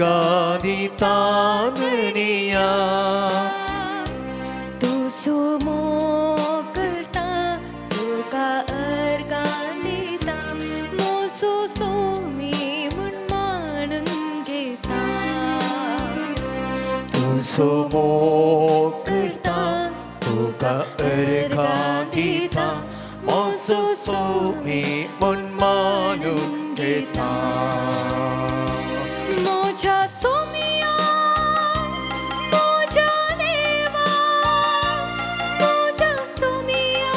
अर्गां दिता धनिया. तूं सोमो करता तुका अर्गां दिता मोसो सोमी म्हूण मानून घेता. तूं सोमो करता तुका अर्गां दिता मोसो सोमी म्हूण मानून घेता. मोजा सोमिया मोजा देवा मोजा सोमिया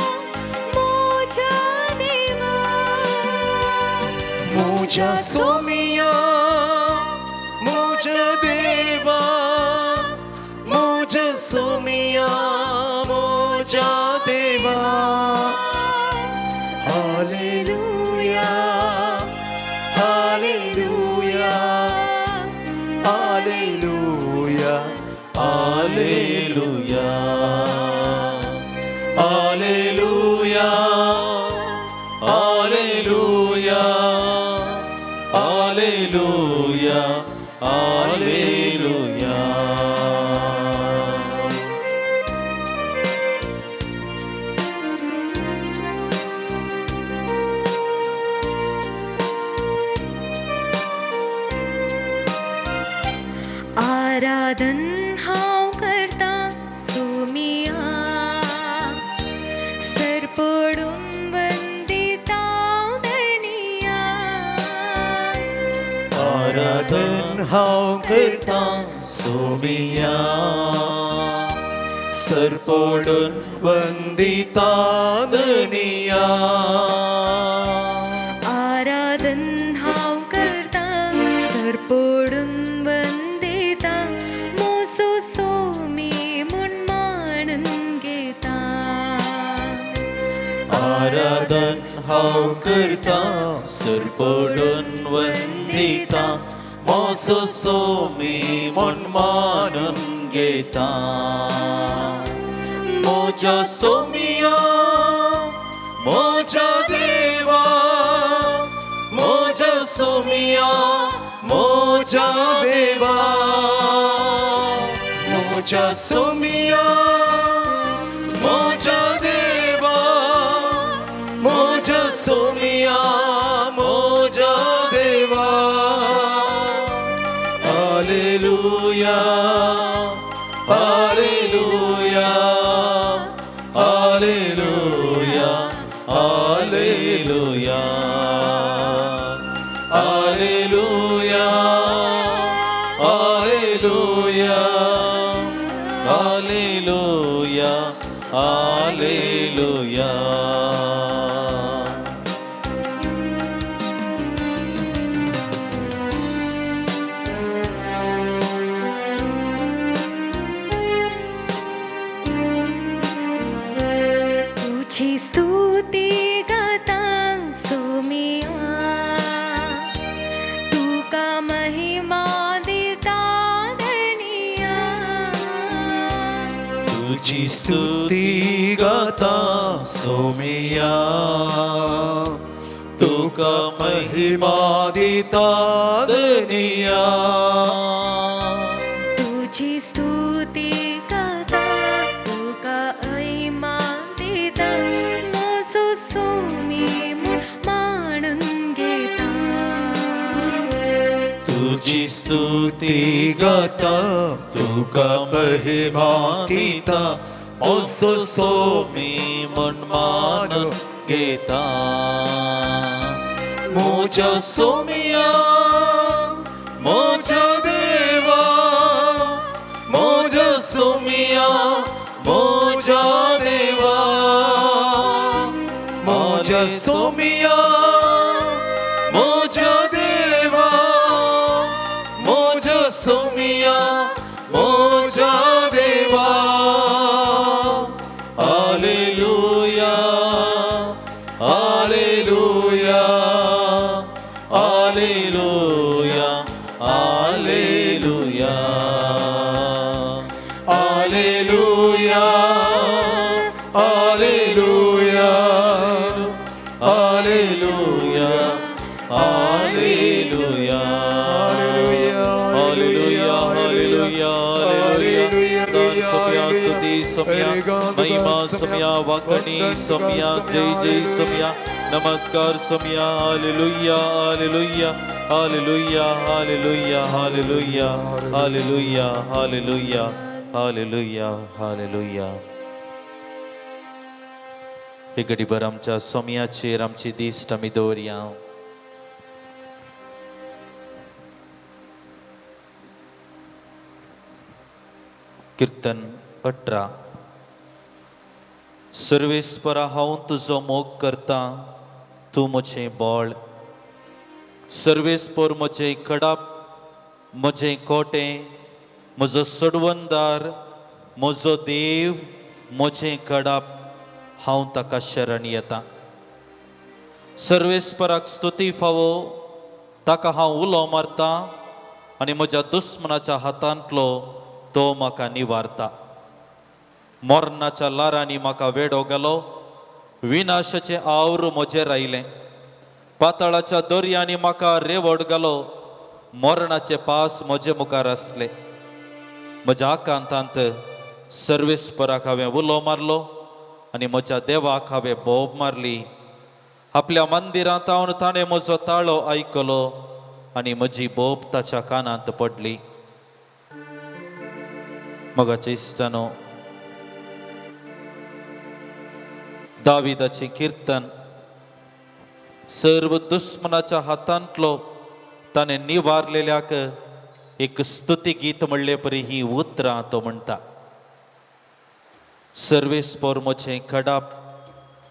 मोजा देवा मोजा सोमिया मोजा देवा मोजा सोमिया मोजा देवा. Hallelujah, hallelujah, hallelujah, hallelujah, hallelujah, hallelujah, hallelujah, hallelujah. आराधन हांव करता सोमिया सरपडून वंदिता धनिया. आराधन हांव करता सोमिया सरपडून वंदिता धनिया. आराधन हांव करता सरपडून वंदिता मोसो सोमी म्हूण मानून घेता. आराधन हांव करता सरपडून वंदिता मोसो सोमी म्हूण मानून घेता. मोजा सोमिया मोजा देवा मोजा सोमिया मोजा देवा मोजा सोमिया मोजा देवा मोजा सोमिया मोजा देवा. Hallelujah, hallelujah, hallelujah, hallelujah, hallelujah, hallelujah, hallelujah, hallelujah. तुझी स्तुती गाता सोमिया तुका महिमा दिता धनिया. तुझी स्तुती गाता सोमिया तुका महिमा दिता धनिया. तुझी स्तुती गाता तुका महिमा दिता मोसो सोमी म्हूण मानून घेता. तुझी स्तुती गाता तुका महिमा दिता मोसो सोमी म्हूण मानून घेता. मोजा सोमिया मोजा देवा मोजा सोमिया मोजा देवा मोजा सोमिया मोजा देवा मोजा सोमिया मोजा देवा. Hallelujah, hallelujah, hallelujah, hallelujah, hallelujah, hallelujah, hallelujah, hallelujah, hallelujah, hallelujah hallelujah दान सोम्या स्तुती सोम्या महिमा सोम्या वाकणी सोम्या जय जय सोम्या नमस्कार Saumya hallelujah hallelujah hallelujah hallelujah hallelujah hallelujah hallelujah hallelujah hallelujah. हे घडीभर आमच्या सोम्याचेर आमची दिश्ट आमी दवरया. कीर्तन 18. सर्वेस्परा हांव तुजो मोग करता, तूं म्हजें बळ. सर्वेस्पर म्हजें कडाप, म्हजें कोटें, म्हजो सोडवणदार, म्हजो देव, म्हजें कडाप, हांव ताका शरण येता. सर्वेस्पराक स्तुती फावो, ताका हांव उलो मारता आनी म्हज्या दुस्मनाच्या हातांतलो तो म्हाका निवारता. मरणाच्या लारांनी म्हाका वेडो घालो, विनाशाचें आवर म्हजेर आयलें. पाताळाच्या दर्यांनी म्हाका रेवड घालो, मरणाचे पास म्हजे मुखार आसले. म्हज्या आकांतांत सर्वेस्पराक हांवें उलो मारलो आनी म्हज्या देवाक हांवें बोब मारली. आपल्या मंदिरांत हांव ताणें म्हजो ताळो आयकलो आनी म्हजी बोब ताच्या कानांत पडली. मोगाचे इश्टानो, दाविदाचें कीर्तन सर्व दुस्मनाच्या हातांतलो ताणें निवारलेल्याक एक स्तुती गीत म्हणले परी ही उतरां तो म्हणटा. सर्वेस्पर म्हजें कडाप,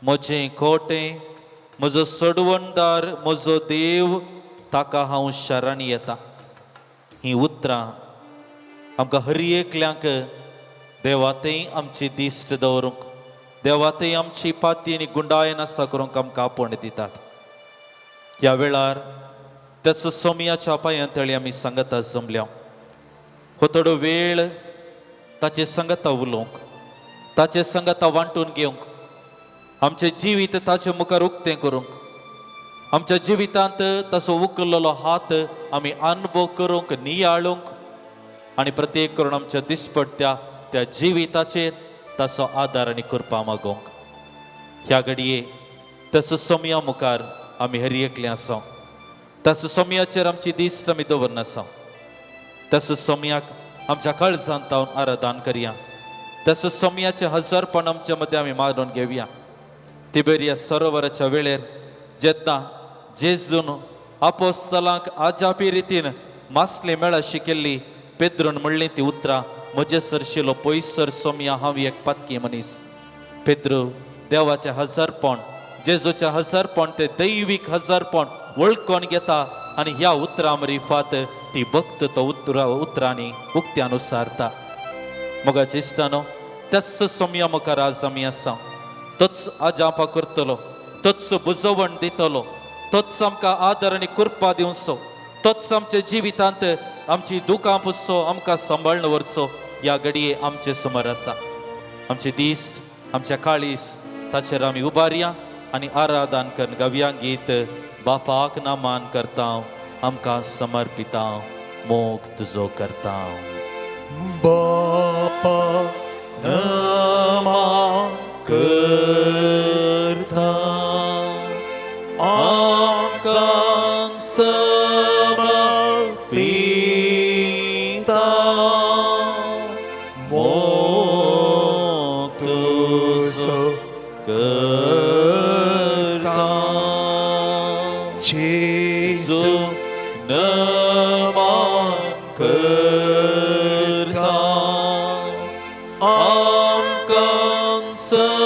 म्हजें कोटें, म्हजो सोडवणदार, म्हजो देव, ताका हांव शरण येता. ही उतरां आमकां हर एकल्यांक देवातय आमची दिश्ट दवरूंक, देवातय आमची पाती आनी गुंडाय नासा करूंक आमकां आपोवण दितात. ह्या वेळार त्याचो सोमयाच्या पांयां तळी आमी सांगता जमल्या. हो थोडो वेळ ताचे सांगता उलोवंक, ताचे सांगता वांटून घेवंक, आमचें जिवीत ताचे मुखार उक्तें करूंक, आमच्या जिवितांत ताचो उखल्लेलो हात आमी अनुभव करूंक, नियाळूंक आनी प्रत्येक करून आमच्या दिसपट्ट्या त्या जिविताचेर ताचो आदार आनी कृपा मागोवंक. ह्या घडये ताचो सोमया मुखार आमी हर एकले आसा. ताचो सोमयाचेर आमची दिश्ट आमी दवरनासा. ताचो सोमयाक आमच्या काळजांत तावन आराधन करया. ताचो सोमयाचें हजारपण आमच्या मदें आमी मारून घेवया. तिबेरिया सरोवराच्या वेळेर जेन्ना जेजून आपोस्तलांक आजापी रितीन मासले मेळा शिकिल्ली, पेद्रून म्हणली ती उतरां, म्हजे सरशिलो पयसर सोमया, हांव एक पातकी मनीस. पेद्रू देवाचें हजारपण, जेजूचें हजारपण, ते दैवीक हजारपण वळखून घेता आनी ह्या उतरां मरिफात ती भक्त तो उतरांनी उक्त्यान उसारता. मोगाचे इश्टानो, त्याच सोमया मुखार आज आमी आसा. तोच आजापा करतलो, तोच बुजवण दितलो, तोच आमकां आदर आनी कृपा दिवचो, तोच आमच्या जिवितांत आमची दुकां पुसचो, आमकां सांबाळून व्हरचो. ह्या घडये आमचे समोर आसा. आमचे दिश्ट, आमच्या काळीस ताचेर आमी उबारया आनी आराधन करून गावया गीत, बापाक ना मान करता, आमकां समर्पिता, मोग तुजो करता. बापा नमा करता, आमकां समर्पिता, मोग तुजो करता. जेजू नमा करता, आमकां समर्पिता,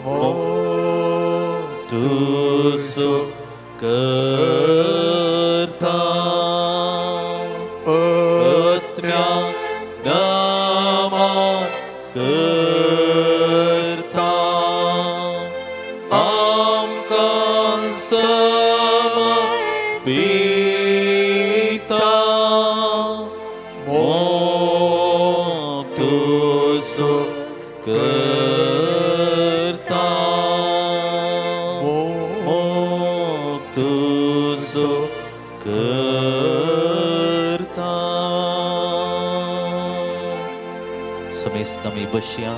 मोग तुजो करता. आत्म्या नमा करता, आमकां समर्पिता, मोग तुजो करता. मोग तुजो तुजो करता. समेस्त आमी बसया.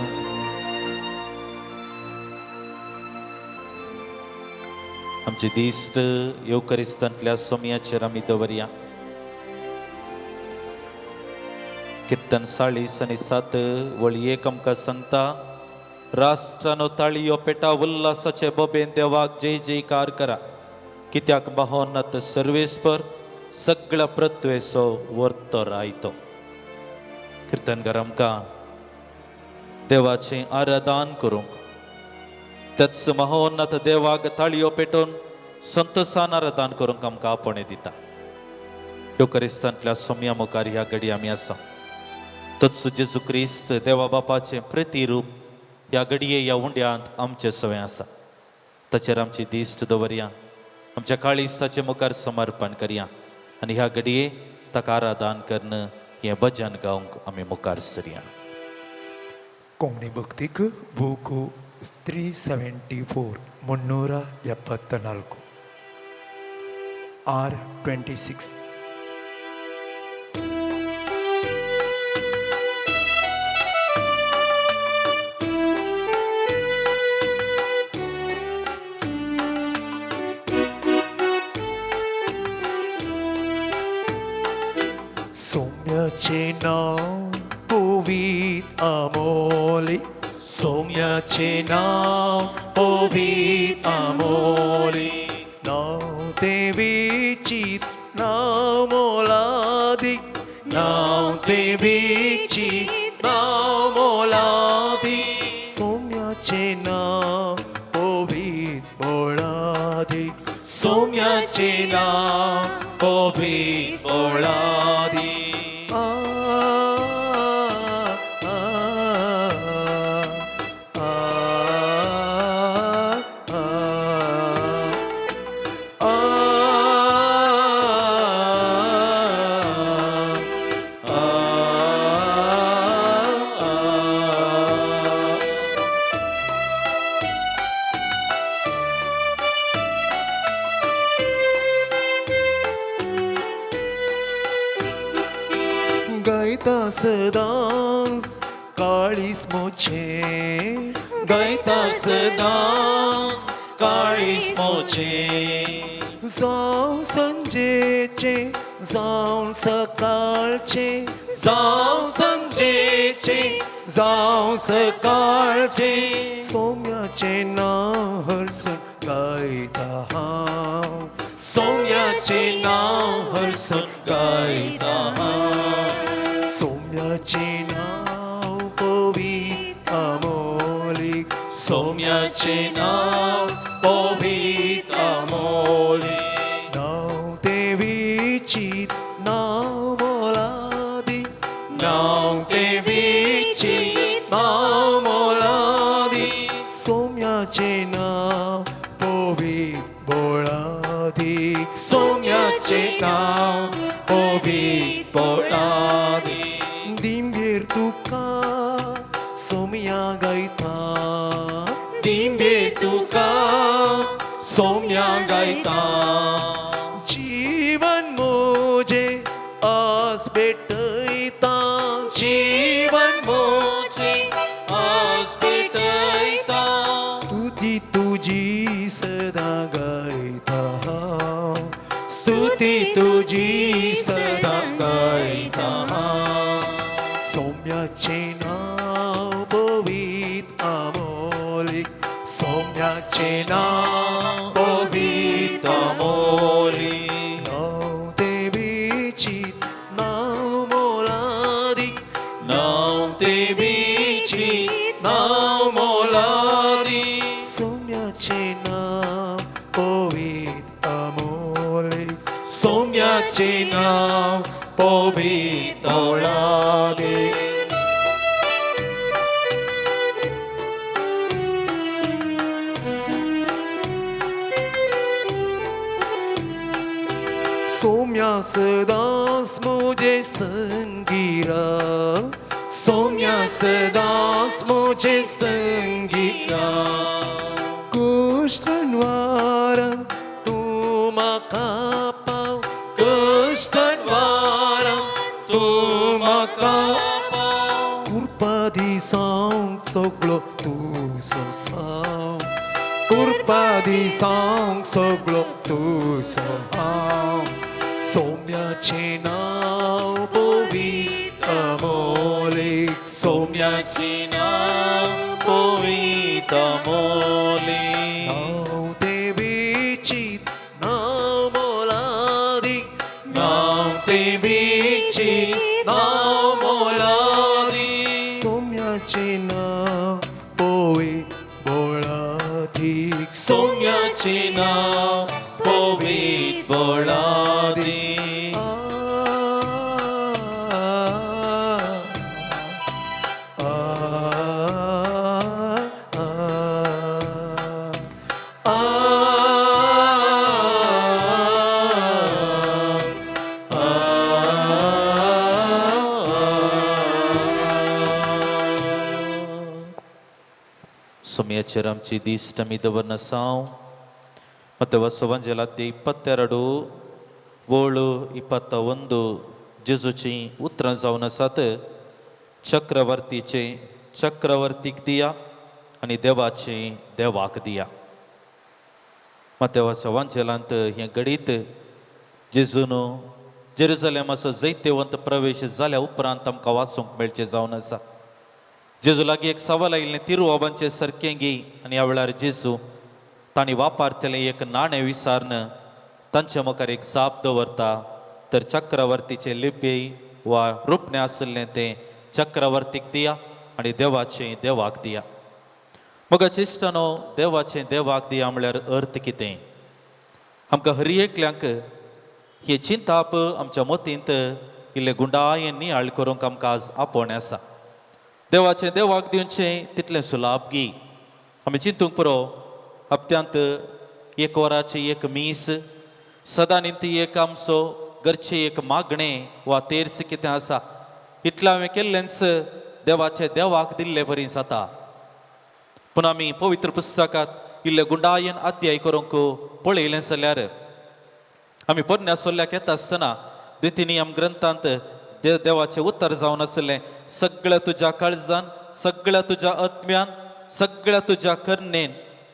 आमची दिश्ट येवकरिस्तांतल्या सोमयाचेर आमी दवरया. कीर्तन 40:7 वळी 1 आमकां सांगता, राष्ट्रानो ताळयो पेटा उल्हासाचे बोबेन देवाक जय जयकार करा, कित्याक महोन्नत सर्वेस्पर सगळ्या पृथ्वेचो वर्तो रायतो. कीर्तनकार आमकां देवाचें आराधन करूंक त्याच महोन्नत देवाक ताळयो पेटोवन संतोसान आराधन करूंक आमकां आपोवणें दिता. येवकरिस्तांतल्या सोमया मुखार ह्या घडी आमी आसा. तोच जेजू क्रिस्त देवा बापाचें प्रतिरूप ह्या घडये ह्या उंड्यांत आमचें सवें आसा. ताचेर आमची दिश्ट दवरया, आमच्या काळीज ताचे मुखार समर्पण करया आनी ह्या घडये ताका आराधन करून हें भजन गावंक आमी मुखार सरया. कोंकणी भक्तीक बूक 374 374 R 26. सौम्याचे नाव पवित्र अमोली, सौम्याचे नाव पवित्र अमोली, नाव देवीची नाव मोलादी, नाव देवीची नाव मोलादी, सौम्याचे नाव पवित्र मोलादी, सौम्याचे नाव पवित्र मोलादी. गायता सदांच काळीज मोचे, गायता सदांच काळीज मोचे, जावं सांजेचे जावं सकाळचे, जावं सांजेचे जावं सकाळचे, सौम्याचे नाव हरसून गायता हांव, सौम्याचे नाव हरसून गायता हांव, सौम्याचे नाव पवित्र अमोलीक, सौम्याचे नाव पवित्र अमोलीक, नाव देवीची नाव मोलादी, नाव देवीची नाव मोलादी, सौम्याचे नाव पवित्र बोळादी, सौम्याचे नाव पवित्र बोळादी. दिंबेर तुका सौम्या गायता, दिंबेर तुका सौम्या गायता, जीवन मोजे आज भेटयता, जीवन मोजे आज भेटयता, स्तुती तुजी सदा गायता, स्तुती तुजी सदा गायता. सौम्याचे नाव पवित्र अमोलीक, सौम्याचे नाव पवित्र अमोलीक, नाव देवीची नाव मोलादी, नाव देवीची नाव मोलादी, सौम्याचे नाव पवित्र अमोलीक, सौम्याचे नाव पवित्र मोलादी. सौम्या सदांच म्हजे संगीरा, सौम्या सदांच म्हजे संगीरा, कुश्टनवार तूं म्हाका दिसांक सगळो तुजो हांव सोम्याचें नांव पवित्र अमोलीक सोम्याचें नांव पवित्र अमोलीक नांव तें विचित्र नांव मोलादीक नांव तें विचित्र नांव मोलादीक सोम्याचें नांव पवित्र बोळादीक सोम्याचें नांव पवित्र बोळादीक सोम्याचेर आमची दिश्ट आमी दवरन आसाव. ಮತ್ತವ ವಸವಂಜಲಾದ್ಯ 22 ಓಳು 21 जेजूची उतरां जावन आसात. चक्रवर्तीचे चक्रवर्तीक दिया आनी देवाचे देवाक दिया. मातेवाच्या वांजेलांत हें घडीत जेजून जेरुजलेमाचो जैतेवंत प्रवेश जाल्या उपरांत आमकां वाचूंक मेळचें जावन आसा. जेजू लागीं एक सवाल आयिल्लें तिरुवाबांचें सारकें गी आनी ह्या वेळार जेजू तांणी वापरतलें एक नाणें विसारन तांचे मुखार एक जाप दवरता. तर चक्रवर्तीचें लिपी वा रुपणें आशिल्लें तें चक्रवर्तीक दिया आनी देवाचें देवाक दिया. मग इश्टानो, देवाचें देवाक दिया म्हळ्यार अर्थ कितें? आमकां हर एकल्यांक हें चिंताप आमच्या मतींत इल्लें गुंडायेन नियाळ करूंक आमकां आज आपोवणें आसा. देवाचें देवाक दिवचें तितलें सुलाभ गी. आमी चिंतूंक पुरो हप्त्यांत एक वराची एक मीस सदां ती एक आमचो घरचें एक मागणें वा तेर्स कितें आसा इतलें हांवें केल्लेंच देवाचें देवाक दिल्ले बरी जाता. पूण आमी पवित्र पुस्तकांत इल्ले गुंडायेन अध्याय करूंक पळयलें जाल्यार आमी पोरण्या सोल्ल्याक येता आसतना द्वितीय नियम ग्रंथांत देवाचें उत्तर जावन आशिल्लें सगळ्या तुज्या काळजान, सगळ्या तुज्या आत्म्यान, सगळ्या तुज्या करणेन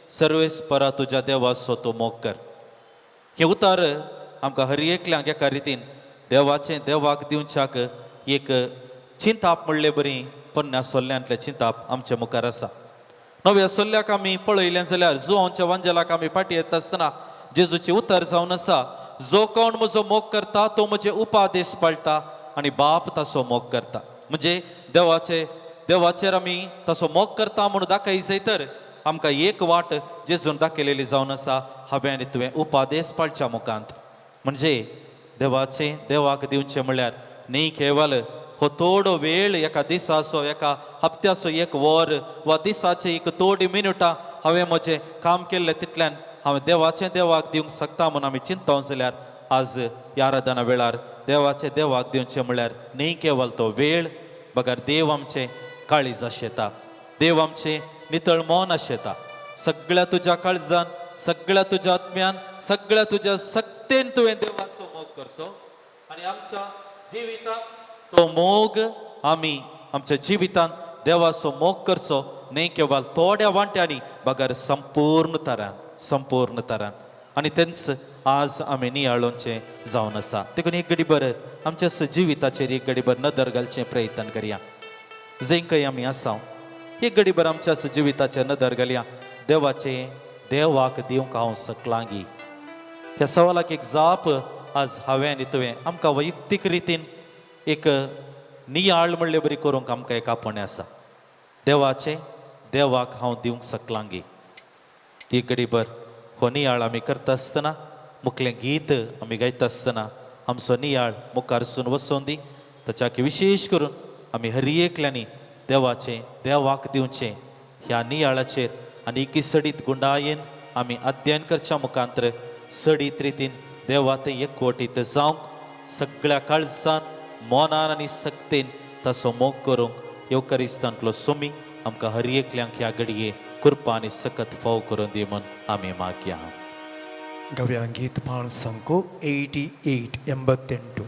सर्वेस्परा तुज्या देवाचो तूं मोग कर. हें उतार आमकां हर एकल्यांक एका रितीन देवाचें देवाक दिवच्याक एक चिंताप म्हणले बरी पोरण्या सोल्ल्यांतलें चिंताप आमचे मुखार आसा. नव्या सोल्ल्याक आमी पळयलें जाल्यार जुवांच्या वांजेलाक आमी फाटीं येता आसतना जेजूचें उतर जावन आसा, जो कोण म्हजो मोग करता तो म्हजे उपादेश पाळटा आनी बाप ताचो मोग करता. म्हणजे देवाचे देवाचेर आमी ताचो मोग करता म्हूण दाखयजय तर आमकां एक वाट जेजून दाखयलेली जावन आसा, हांवें आनी तुवें उपादेश पाळच्या मुखांत. म्हणजे देवाचें देवाक दिवचें म्हळ्यार न्ही केवल हो थोडो वेळ एका दिसाचो, एका हप्त्याचो एक वर वा दिसाचे एक थोडी मिनुटां हांवें म्हजें काम केल्लें तितल्यान हांवें देवाचें देवाक दिवंक शकता म्हूण आमी चिंतता जाल्यार आज ह्या आराधना वेळार देवाचें देवाक दिवचें म्हळ्यार न्ही केवल तो वेळ बगर देव आमचें काळीज आशेता, देव आमचें नितळ मन आशेता. सगळ्या तुज्या काळजान, सगळ्या तुज्या आत्म्यान, सगळ्या तुज्या सक्तेन तुवें देवाचो मोग करचो आनी आमच्या जिवितांत तो मोग आमी आमच्या जिवितांत देवाचो मोग करचो न्ही केवल थोड्या वांट्यांनी बगर संपूर्ण तरान, संपूर्ण तरान. आनी तेंच आज आमी नियाळोवचें जावन आसा. देखून एक घडीभर आमच्या जिविताचेर एक घडीभर नदर घालचें प्रयत्न करया. जंय खंय आमी आसा एक घडीभर आमच्या जिविताचेर नदर घालया. देवाचें देवाक दिवंक हांव सकलां गी? ह्या सवालाक एक जाप आज हांवें आनी तुवें आमकां वैयक्तीक रितीन एक नियाळ म्हणले बरी करूंक आमकां एक आपोवणें आसा. देवाचें देवाक हांव दिवंक सकलां गी? ती घडीभर हो नियाळ आमी करता आसतना मुखलें गीत आमी गायता आसतना आमचो नियाळ मुखारसून वचोन दी. ताच्या विशेश करून आमी हर एकल्यांनी देवाचें देवाक दिवचें ह्या नियाळाचेर आनी एकी सडीत गुंडायेन आमी अध्ययन करच्या मुखांतर सडीत रितीन देवा ते एकवटीत जावंक सगळ्या काळजान, मनान आनी सक्तेन ताचो मोग करूंक येवकरिस्तांतलो सोमी आमकां हर एकल्यांक ह्या घडये कृपा आनी सकत फाव करून दी म्हूण आमी मागया. गव्या गीत पाण संको 88 88.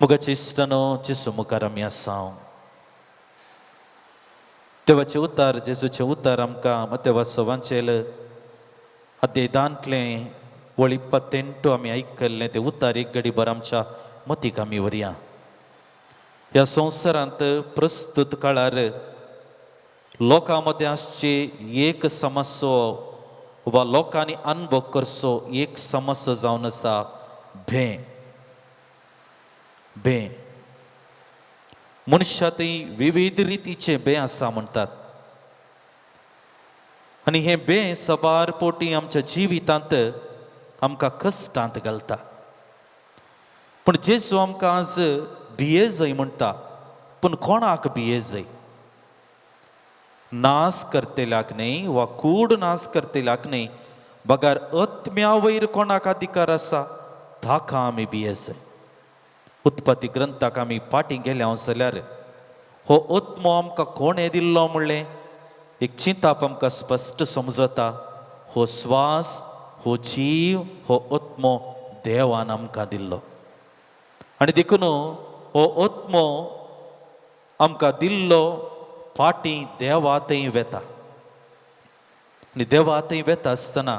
मोगाचे इश्टानो, जेजू मुखार आमी आसा. देवाचें उतार, जेजूचें उतार आमकां मत्तेवा सवांचेल अध्याय वळी 28 आमी आयकल्लें तें उतार एक घडी भर आमच्या मतीक आमी व्हरया. ह्या संवसारांत प्रस्तुत काळार लोकां मदें आसचे एक समस्यो वा लोकांनी अनुभव करचो एक समस्या जावन आसा भें. भें मनशांतय विविध रितीचे भें आसा म्हणटात आनी हें भें सबार पोटी आमच्या जिवितांत आमकां कश्टांत घालता. पूण जेजू आमकां आज भियेजय म्हणटा. पूण कोणाक भियेजय? नाश करतल्याक न्हय वा कूड नाश करतल्याक न्हय, बगर आत्म्या वयर कोणाक अधिकार आसा ताका आमी भियेजय. उत्पत्ती ग्रंथाक आमी फाटीं गेले जाल्यार हो आत्मो आमकां कोणें दिल्लो म्हणलें एक चिंताप आमकां स्पश्ट समजता. हो स्वास, हो जीव, हो आत्मो देवान आमकां दिल्लो आनी देखून हो आत्मो आमकां दिल्लो फाटीं देवा थंय वेता आनी देवा थंय वेता आसतना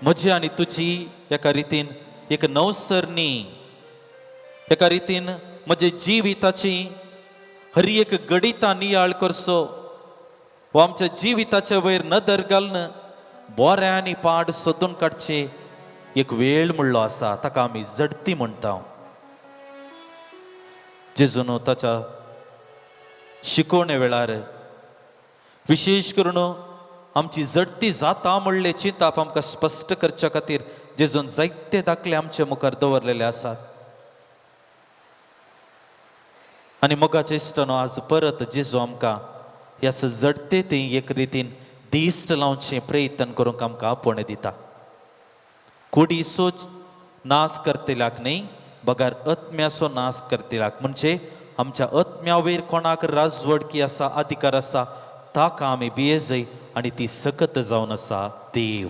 म्हजी आनी तुजी एका रितीन एक नवसरणी, एका रितीन म्हजे जिविताची हर एक घडितां नियाळ करचो वा आमच्या जिविताच्या वयर नदर घालून बरें आनी पाड सोदून काडचे एक वेळ म्हणलो आसा, ताका आमी जडती म्हणटा. जेजून ताच्या शिकोवणे वेळार विशेश करून आमची जडती जाता म्हणले चिंताप आमकां स्पश्ट करच्या खातीर जेजून जायते दाखले आमचे मुखार दवरलेले आसात. आनी मोगाचे इश्टानो, आज परत जेजू आमकां ह्या जडते ती एक रितीन दिश्ट लावचें प्रयत्न करूंक आमकां आपोवणें दिता. कुडीचो नाश करतल्याक न्हय, बगर आत्म्याचो नाश करतल्याक, म्हणजे आमच्या आत्म्या वयर कोणाक राजवडकी आसा, अधिकार आसा, ताका आमी भियेजय. आनी ती सकत जावन आसा देव,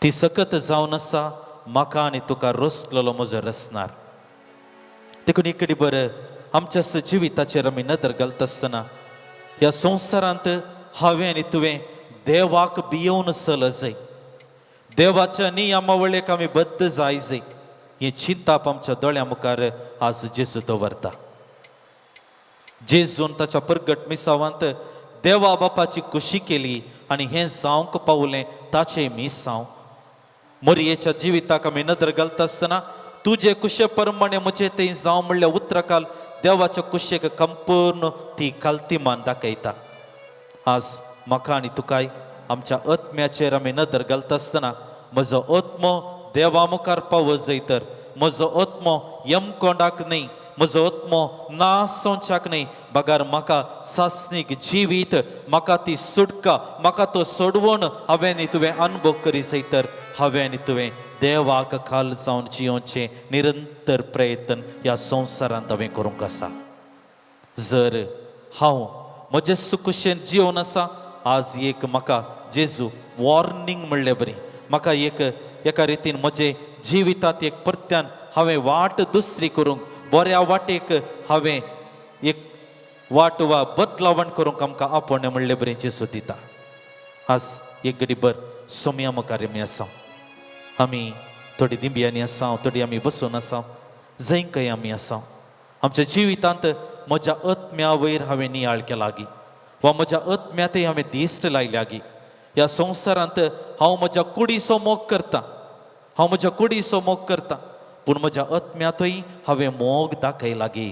ती सकत जावन आसा म्हाका आनी तुका रसलेलो म्हजो रसणार. देखून एक बरें आमच्या जिविताचेर आमी नदर घालता आसतना ह्या संवसारांत हांवें आनी तुवें देवाक भियोवन चलजय, देवाच्या नियमावळीक आमी बद्द जायजय. हें चिंताप आमच्या दोळ्या मुखार आज जेजू दवरता. जेजून ताच्या परगट मिसावांत देवा बापाची खुशी केली आनी हें जावंक पावलें ताचें मिसांव. मोरयेच्या जिविताक आमी नदर घालता आसतना तुजे कुशे परमाणे म्हजें तें जावं म्हणल्या उतराकाल देवाच्या कुशेक कंपूर्ण ती कालतीमान दाखयता. आज म्हाका आनी तुकाय आमच्या आत्म्याचेर आमी नदर घालता आसतना म्हजो आत्मो देवा मुखार पावजय तर म्हजो आत्मो यमकोंडाक न्हय, म्हजो आत्मो नाश जावच्याक न्हय, बगर म्हाका सासणीक जिवीत, म्हाका ती सुटका, म्हाका तो सोडवण हांवें आनी तुवें अनुभव करी जाय तर हांवें आनी तुवें देवाक खाल जावन जियोवचें निरंतर प्रयत्न ह्या संवसारांत हांवें करूंक आसा. जर हांव म्हजे सुकुशेन जियोवन आसा, आज एक म्हाका जेजू वॉर्निंग म्हणले बरी म्हाका एक एका रितीन म्हजे जिवितांत एक परत्यान हांवें वाट दुसरी करूंक, बऱ्या वाटेक हांवें एक वाट वा बदलावण करूंक आमकां आपोवणें म्हणले बरें जेजू दिता. आज एक घडी बर सोमया मुखार आमी आसा, आमी थोडी दिंब्यांनी आसा, थोडी आमी बसून आसा, जंय खंय आमी आसा आमच्या जिवितांत म्हज्या आत्म्या वयर हांवें नियाळ केला गी वा म्हज्या आत्म्यांतय हांवें दिश्ट लायल्या गी. ह्या संवसारांत हांव म्हज्या कुडीचो मोग करता, हांव म्हज्या कुडीचो मोग करता, पूण म्हज्या आत्म्यांतय हांवें मोग दाखयला गी.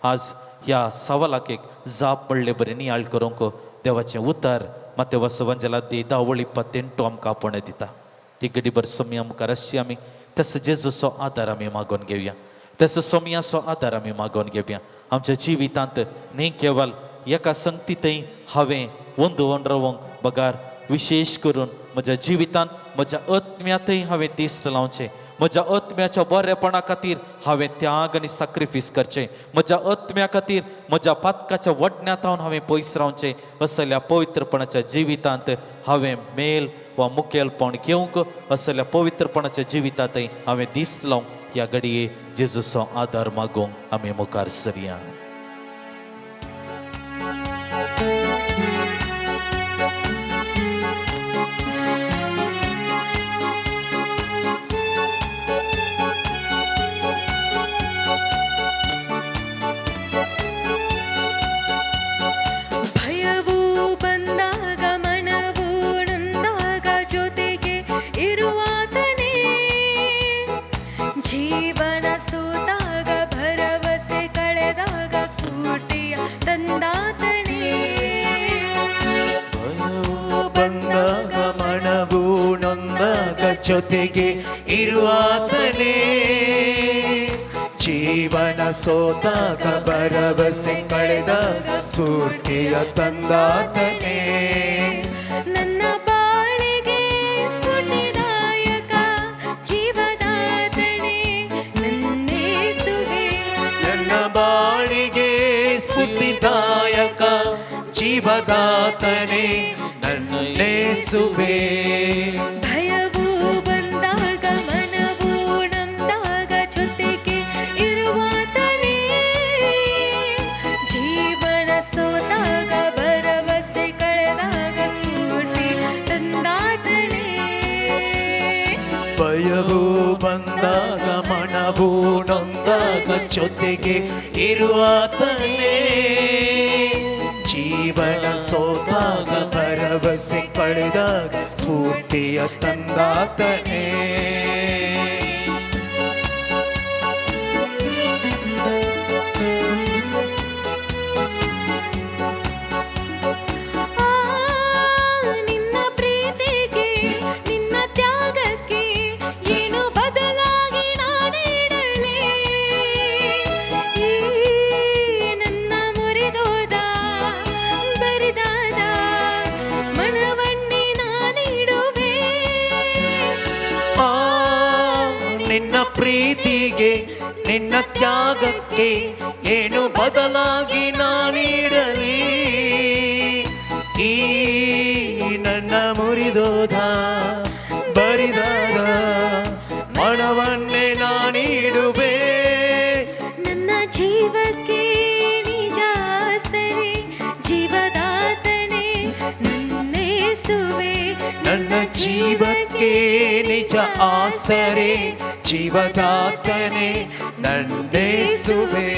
आज ह्या सवालाक एक जाप पडले बरें नियाळ करूंक देवाचें उतर माते वसवंजला दी दावळी पत्तेंटो आमकां आपोवणें दिता. ती घडीभर सोमया मुखार आसची आमी तेसो जेजूचो आदार आमी मागोवन घेवया, तेसो सोमयाचो आदार आमी मागोवन घेवया. आमच्या जिवितांत न्ही केवल एका संगतीतय हांवें वंदोवन रावंक बगार विशेश करून म्हज्या जिवितांत म्हज्या आत्म्यांतय हांवें दिश्ट लावचें, म्हज्या आत्म्याच्या बरेपणा खातीर हांवें त्याग आनी साक्रिफीस करचें, म्हज्या आत्म्या खातीर म्हज्या पातकाच्या वडण्यांत हांवें पयस रावचें. असल्या पवित्रपणाच्या जिवितांत हांवें मेल वा मुखेलपण घेवंक असल्या पवित्रपणाच्या जिवितांतय हांवें दिश्ट लावंक ह्या घडये जेजूचो आदार मागूंक आमी मुखार सरया. ಭಯವು ಬಂದಾಗ ಮನವು ನೊಂದಾಗ ಜೊತೆಗೆ ಇರುವಾತನೇ, ಜೀವನ ಸೋತಾಗ ಭರವಸೆ ಕಳೆದಾಗ ಸ್ಫೂರ್ತಿಯ ತಂದಾತನೇ. ಭಯವು ಬಂದಾಗ ಮನವು ನೊಂದಾಗ ಜೊತೆಗೆ ಇರುವಾತನೇ, ಜೀವನ ಸೋತಾಗ ಭರವಸೆ ಕಳೆದ ಸ್ಫೂರ್ತಿಯ ತಂದಾತನೇ. ನನ್ನ ಬಾಳಿಗೆ ಸ್ಫೂರ್ತಿದಾಯಕ ಜೀವದಾತನೇ ನನ್ನೇಸುವೆ. ನನ್ನ ಬಾಳಿಗೆ ಸ್ಫೂರ್ತಿದಾಯಕ ಜೀವದಾತನೇ ನನ್ನೇಸುವೆ. ಭಯವು ಬಂದಾಗ ಮನವು ನೊಂದಾಗ ಜೊತೆಗೆ ಇರುವಾತನೇ, ಜೀವನ ಸೋತಾಗ ಭರವಸೆ ಕಳೆದಾಗ ಸ್ಫೂರ್ತಿ ತಂದಾತನೇ. ಭಯವು ಬಂದಾಗ ಮನವು ನೊಂದಾಗ ಜೊತೆಗೆ ಇರುವಾತನೇ, ಜೀವನ ಸೋತಾಗ ಭರವಸೆ ಕಳೆದಾಗ ಸ್ಫೂರ್ತಿಯ ತಂದಾತನೇ. ಆ ನಿನ್ನ ಪ್ರೀತಿಗೆ ನಿನ್ನ ತ್ಯಾಗಕ್ಕೆ ಏನು ಬದಲಾಗಿ ನಾನಿಡಲಿ, ಈ ನನ್ನ ಮುರಿದೋದ ಬರಿದಾದ ಮನವನ್ನೇ ನಾನಿಡುವೆ. ಆ ನಿನ್ನ ಪ್ರೀತಿಗೆ ನಿನ್ನ ತ್ಯಾಗಕ್ಕೆ ಏನು ಬದಲಾಗಿ ನಾನಿಡಲಿ, ಈ ನನ್ನ ಮುರಿದೋದ ಬರಿದಾದ ಮನವನ್ನೇ ನಾನಿಡುವೆ. ನನ್ನ ಜೀವಕ್ಕೆ ನಿಜ ಸರಿ ಜೀವದಾತನೇ ನನ್ನೇಸುವೆ. ನನ್ನ ಜೀವಕ್ಕೆ ನಿಜ ಆಸರೆ ಜೀವದಾತನೇ ನನ್ನೇಸುವೆ.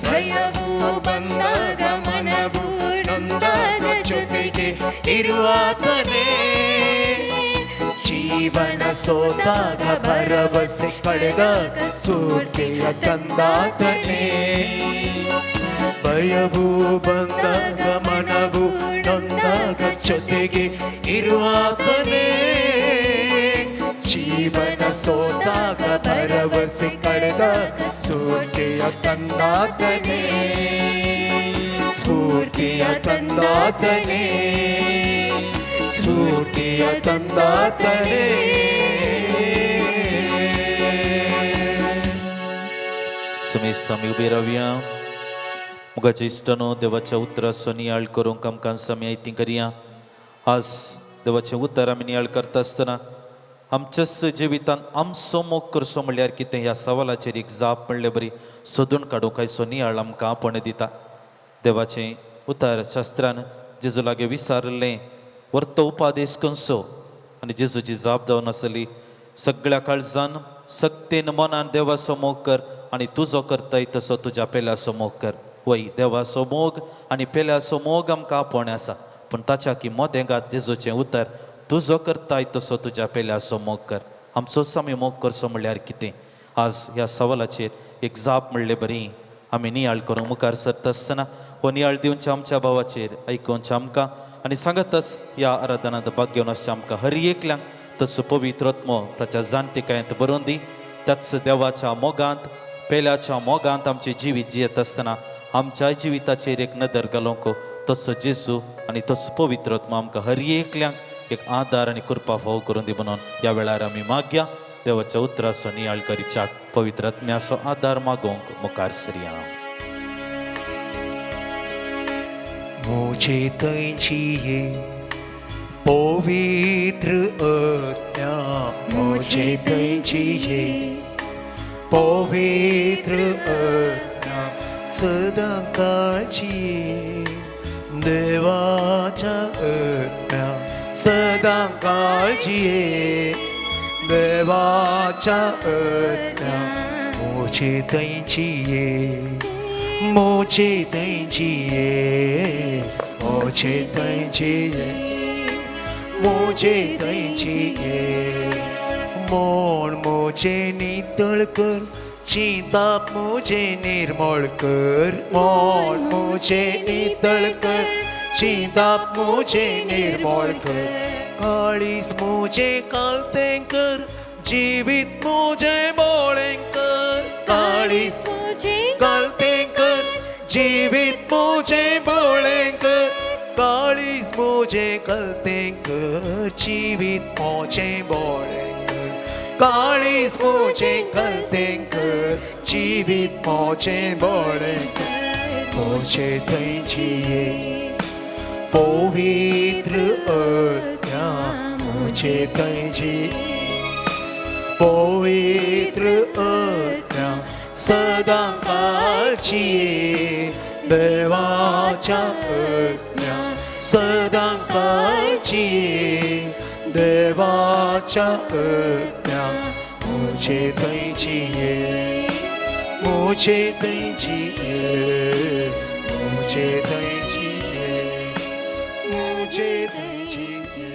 ಭಯವು ಬಂದಾಗ ಮನವು ನೊಂದಾಗ ಜೊತೆಗೆ ಇರುವಾತನೇ, ಜೀವನ ಸೋತಾಗ ಭರವಸೆ ಕಳೆದ ಸ್ಫೂರ್ತಿಯ ತಂದಾತನೇ. ಭಯವು ಬಂದಾಗ ಮನವು ನೊಂದಾಗ ಜೊತೆಗೆ ಇರುವಾತನೇ, ಜೀವನ ಸೋತಾಗ ಭರವಸೆ ಕಳೆದ ಸ್ಫೂರ್ತಿಯ ತಂದಾತನೇ, ಸ್ಫೂರ್ತಿಯ ತಂದಾತನೇ, ಸ್ಫೂರ್ತಿಯ ತಂದಾತನೇ. समेस्त आमी उबी रावया. मुगाच्या इश्टानो, देवाच्या उतराचो नियाळ करूंक आमकां आमी आयती करया. आज देवाचें उतर आमी नियाळ करता आसतना आमच्याच जिवितांत आमचो मोग करचो म्हणल्यार कितें ह्या सवालाचेर एक जाप म्हणले बरी सोदून काडूंक आयचो नियाळ आमकां आपोवणें दिता. देवाचें उतर शास्त्रान जेजू लागीं विचारिल्लें वर्तो उपादेश करचो आनी जेजूची जाप जावन आसली, सगळ्या काळजान सक्तेन मनान देवाचो मोग कर आनी तुजो करताय तसो तुज्या पेल्याचो मोग कर. वय, देवाचो मोग आनी पेल्याचो मोग आमकां आपोवणें आसा, पूण ताच्या की मोदेंगात जेजूचें उतर तुजो करताय तसो तुज्या पेल्याचो मोग कर. आमचोच आमी मोग करचो म्हणल्यार कितें, आज ह्या सवालाचेर एक जाप म्हणले बरी आमी नियाळ करूंक मुखार सरता आसतना हो नियाळ दिवच्या आमच्या भावाचेर आयकुवच्या आमकां आनी सांगतच ह्या आराधनांत भाग घेवन आसच्या आमकां हर एकल्यांक तसो पवित्र आत्मो ताच्या जाणटिकायेंत बरोवन दी. त्याच देवाच्या मोगांत पेल्याच्या मोगांत आमचें जिवीत जियेत आसतना आमच्या जिविताचेर एक नदर घालूंक तसो जेजू आनी तसो पवित्र आत्मो आमकां हर एकल्यांक एक आदार आनी कृपा फावो करून दी म्हणून ह्या वेळार आमी मागया. देवाच्या उतराचो नियाळ करीच्याक पवित्र आत्म्याचो आदार मागोवंक मुखार सरया. मुझे तैंची पवित्र आत्मा, मुझे तैंची पवित्र आत्म्या सदां काळजी देवाच्या आत्म्या सदां काळजी देवाच्या आत्म्या मोचे थंयची ये मोचे थंयची ये मोचे थंयची ये मोचे थंयची ये मोण मोचे नितळ कर चिंताप मोजे निर्मळ कर मोण मोचे नितळ कर चिंताप मोजे निर्मळ कर काळीज मोजे कालतें कर जिवीत मोजे बोळें कर काळीज मुझे कालतें कर जिवीत मोजे बोळें कर काळीज मोजे कलतें कर जिवीत मोजे बोळें कर काळीज मोजे कलतें कर जिवीत मोजे बोळें कर मोजे थंयची ये पवित्र आत्म्या मोजे थंयची पवित्र आत्म्या सदां काळची देवाच्या आत्म्या सदां काळची देवाच्या आत्म्या मोजे थंयची ये मोजे थंयची ये मोजे थंयची ये मोजे थंयची ये.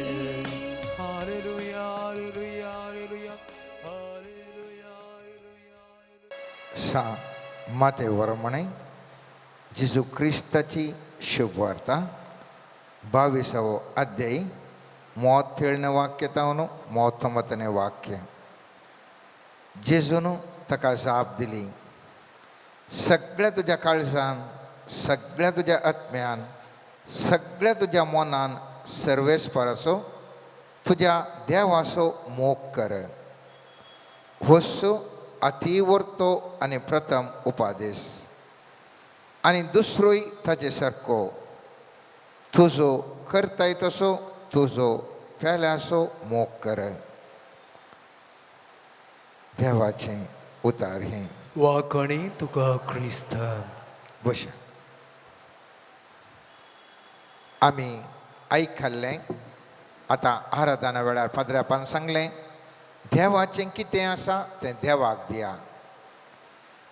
Hallelujah, hallelujah, hallelujah, hallelujah, hallelujah. सा माते वरमणे जेजू क्रिस्ताची शुभवार्ता 22वो अध्याय 37ನೇ ವಾಕ್ಯ ತಾವನು 39ನೇ ವಾಕ್य. जेजून ताका जाप दिली, सगळ्या तुज्या काळजान, सगळ्या तुज्या आत्म्यान, सगळ्या तुज्या मनान सर्वेस्पराचो तुज्या देवाचो मोग कर. होसो अतिवर्तो आनी प्रथम उपादेश. आनी दुसरोय ताजे सारको, तुजो करताय तसो तुजो पेल्याचो मोग कर. देवाचें उतार हें. वाकणी तुका क्रिस्तान. बश. आमी आयकल्लें आतां आराधना वेळार पाद्र्यापान सांगलें, देवाचें कितें आसा तें देवाक दिया.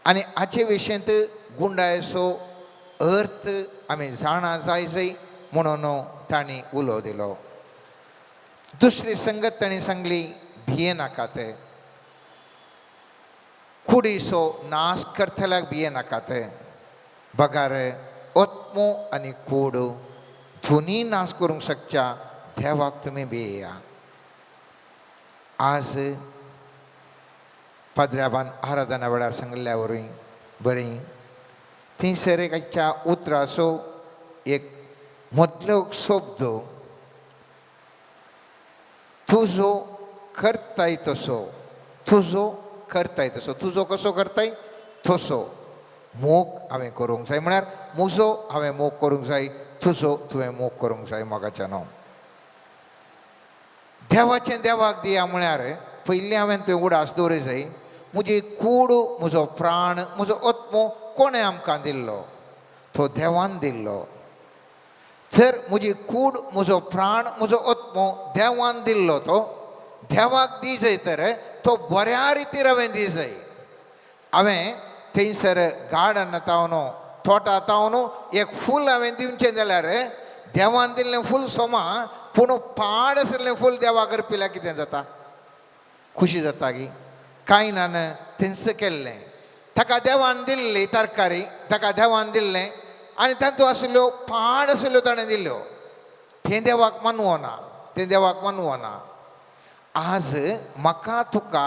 आनी हाचे विशयंत गुंडायचो अर्थ आमी जाणा जाय जाय म्हणून तांणी उलो दिलो. दुसरी संगत तांणी सांगली, भिये नाकात, कुडीचो नाश करतल्याक भिये नाकात, बगार आत्मो आनी कूड दोनी नाश करूंक शकच्या देवाक तुमी भियेया. आज पाद्र्याबान आराधना वेळार सांगिल्ल्या वरवीं बरी थंयसर एकाच्या उतराचो एक मदलो शब्द, तुजो करताय तसो, तुजो करताय तसो, तुजो कसो करताय तसो मोग हांवें करूंक जाय. म्हळ्यार म्हजो हांवें मोग करूंक जाय, तुजो तुवें मोग करूंक जाय. मोगाच्यानो, देवाचें देवाक दिया म्हळ्यार पयलीं हांवें तुवें उडास दवरूंक जाय, म्हजी कूड, म्हजो प्राण, म्हजो आत्मो कोणें आमकां दिल्लो? तो देवान दिल्लो. तर म्हजी कूड, म्हजो प्राण, म्हजो आत्मो देवान दिल्लो, तो देवाक दी जाय. तर तो बऱ्या रितीर हांवें दी जाय. हांवें थंयसर गार्डन तावन, तोटा तावन एक फूल हांवें दिवचें जाल्यार देवान दिल्लें फूल सोमा, पूण पाड आशिल्लें फूल देवाक अर्पिल्यार कितें जाता? खुशी जाता की कांय ना थंयस केल्लें. ताका देवान दिल्ली तरकारी, ताका देवान दिल्लें आनी तातूंत आशिल्ल्यो पाड आशिल्ल्यो ताणें दिल्ल्यो, तें देवाक मानवना, तें देवाक मानवना. आज म्हाका तुका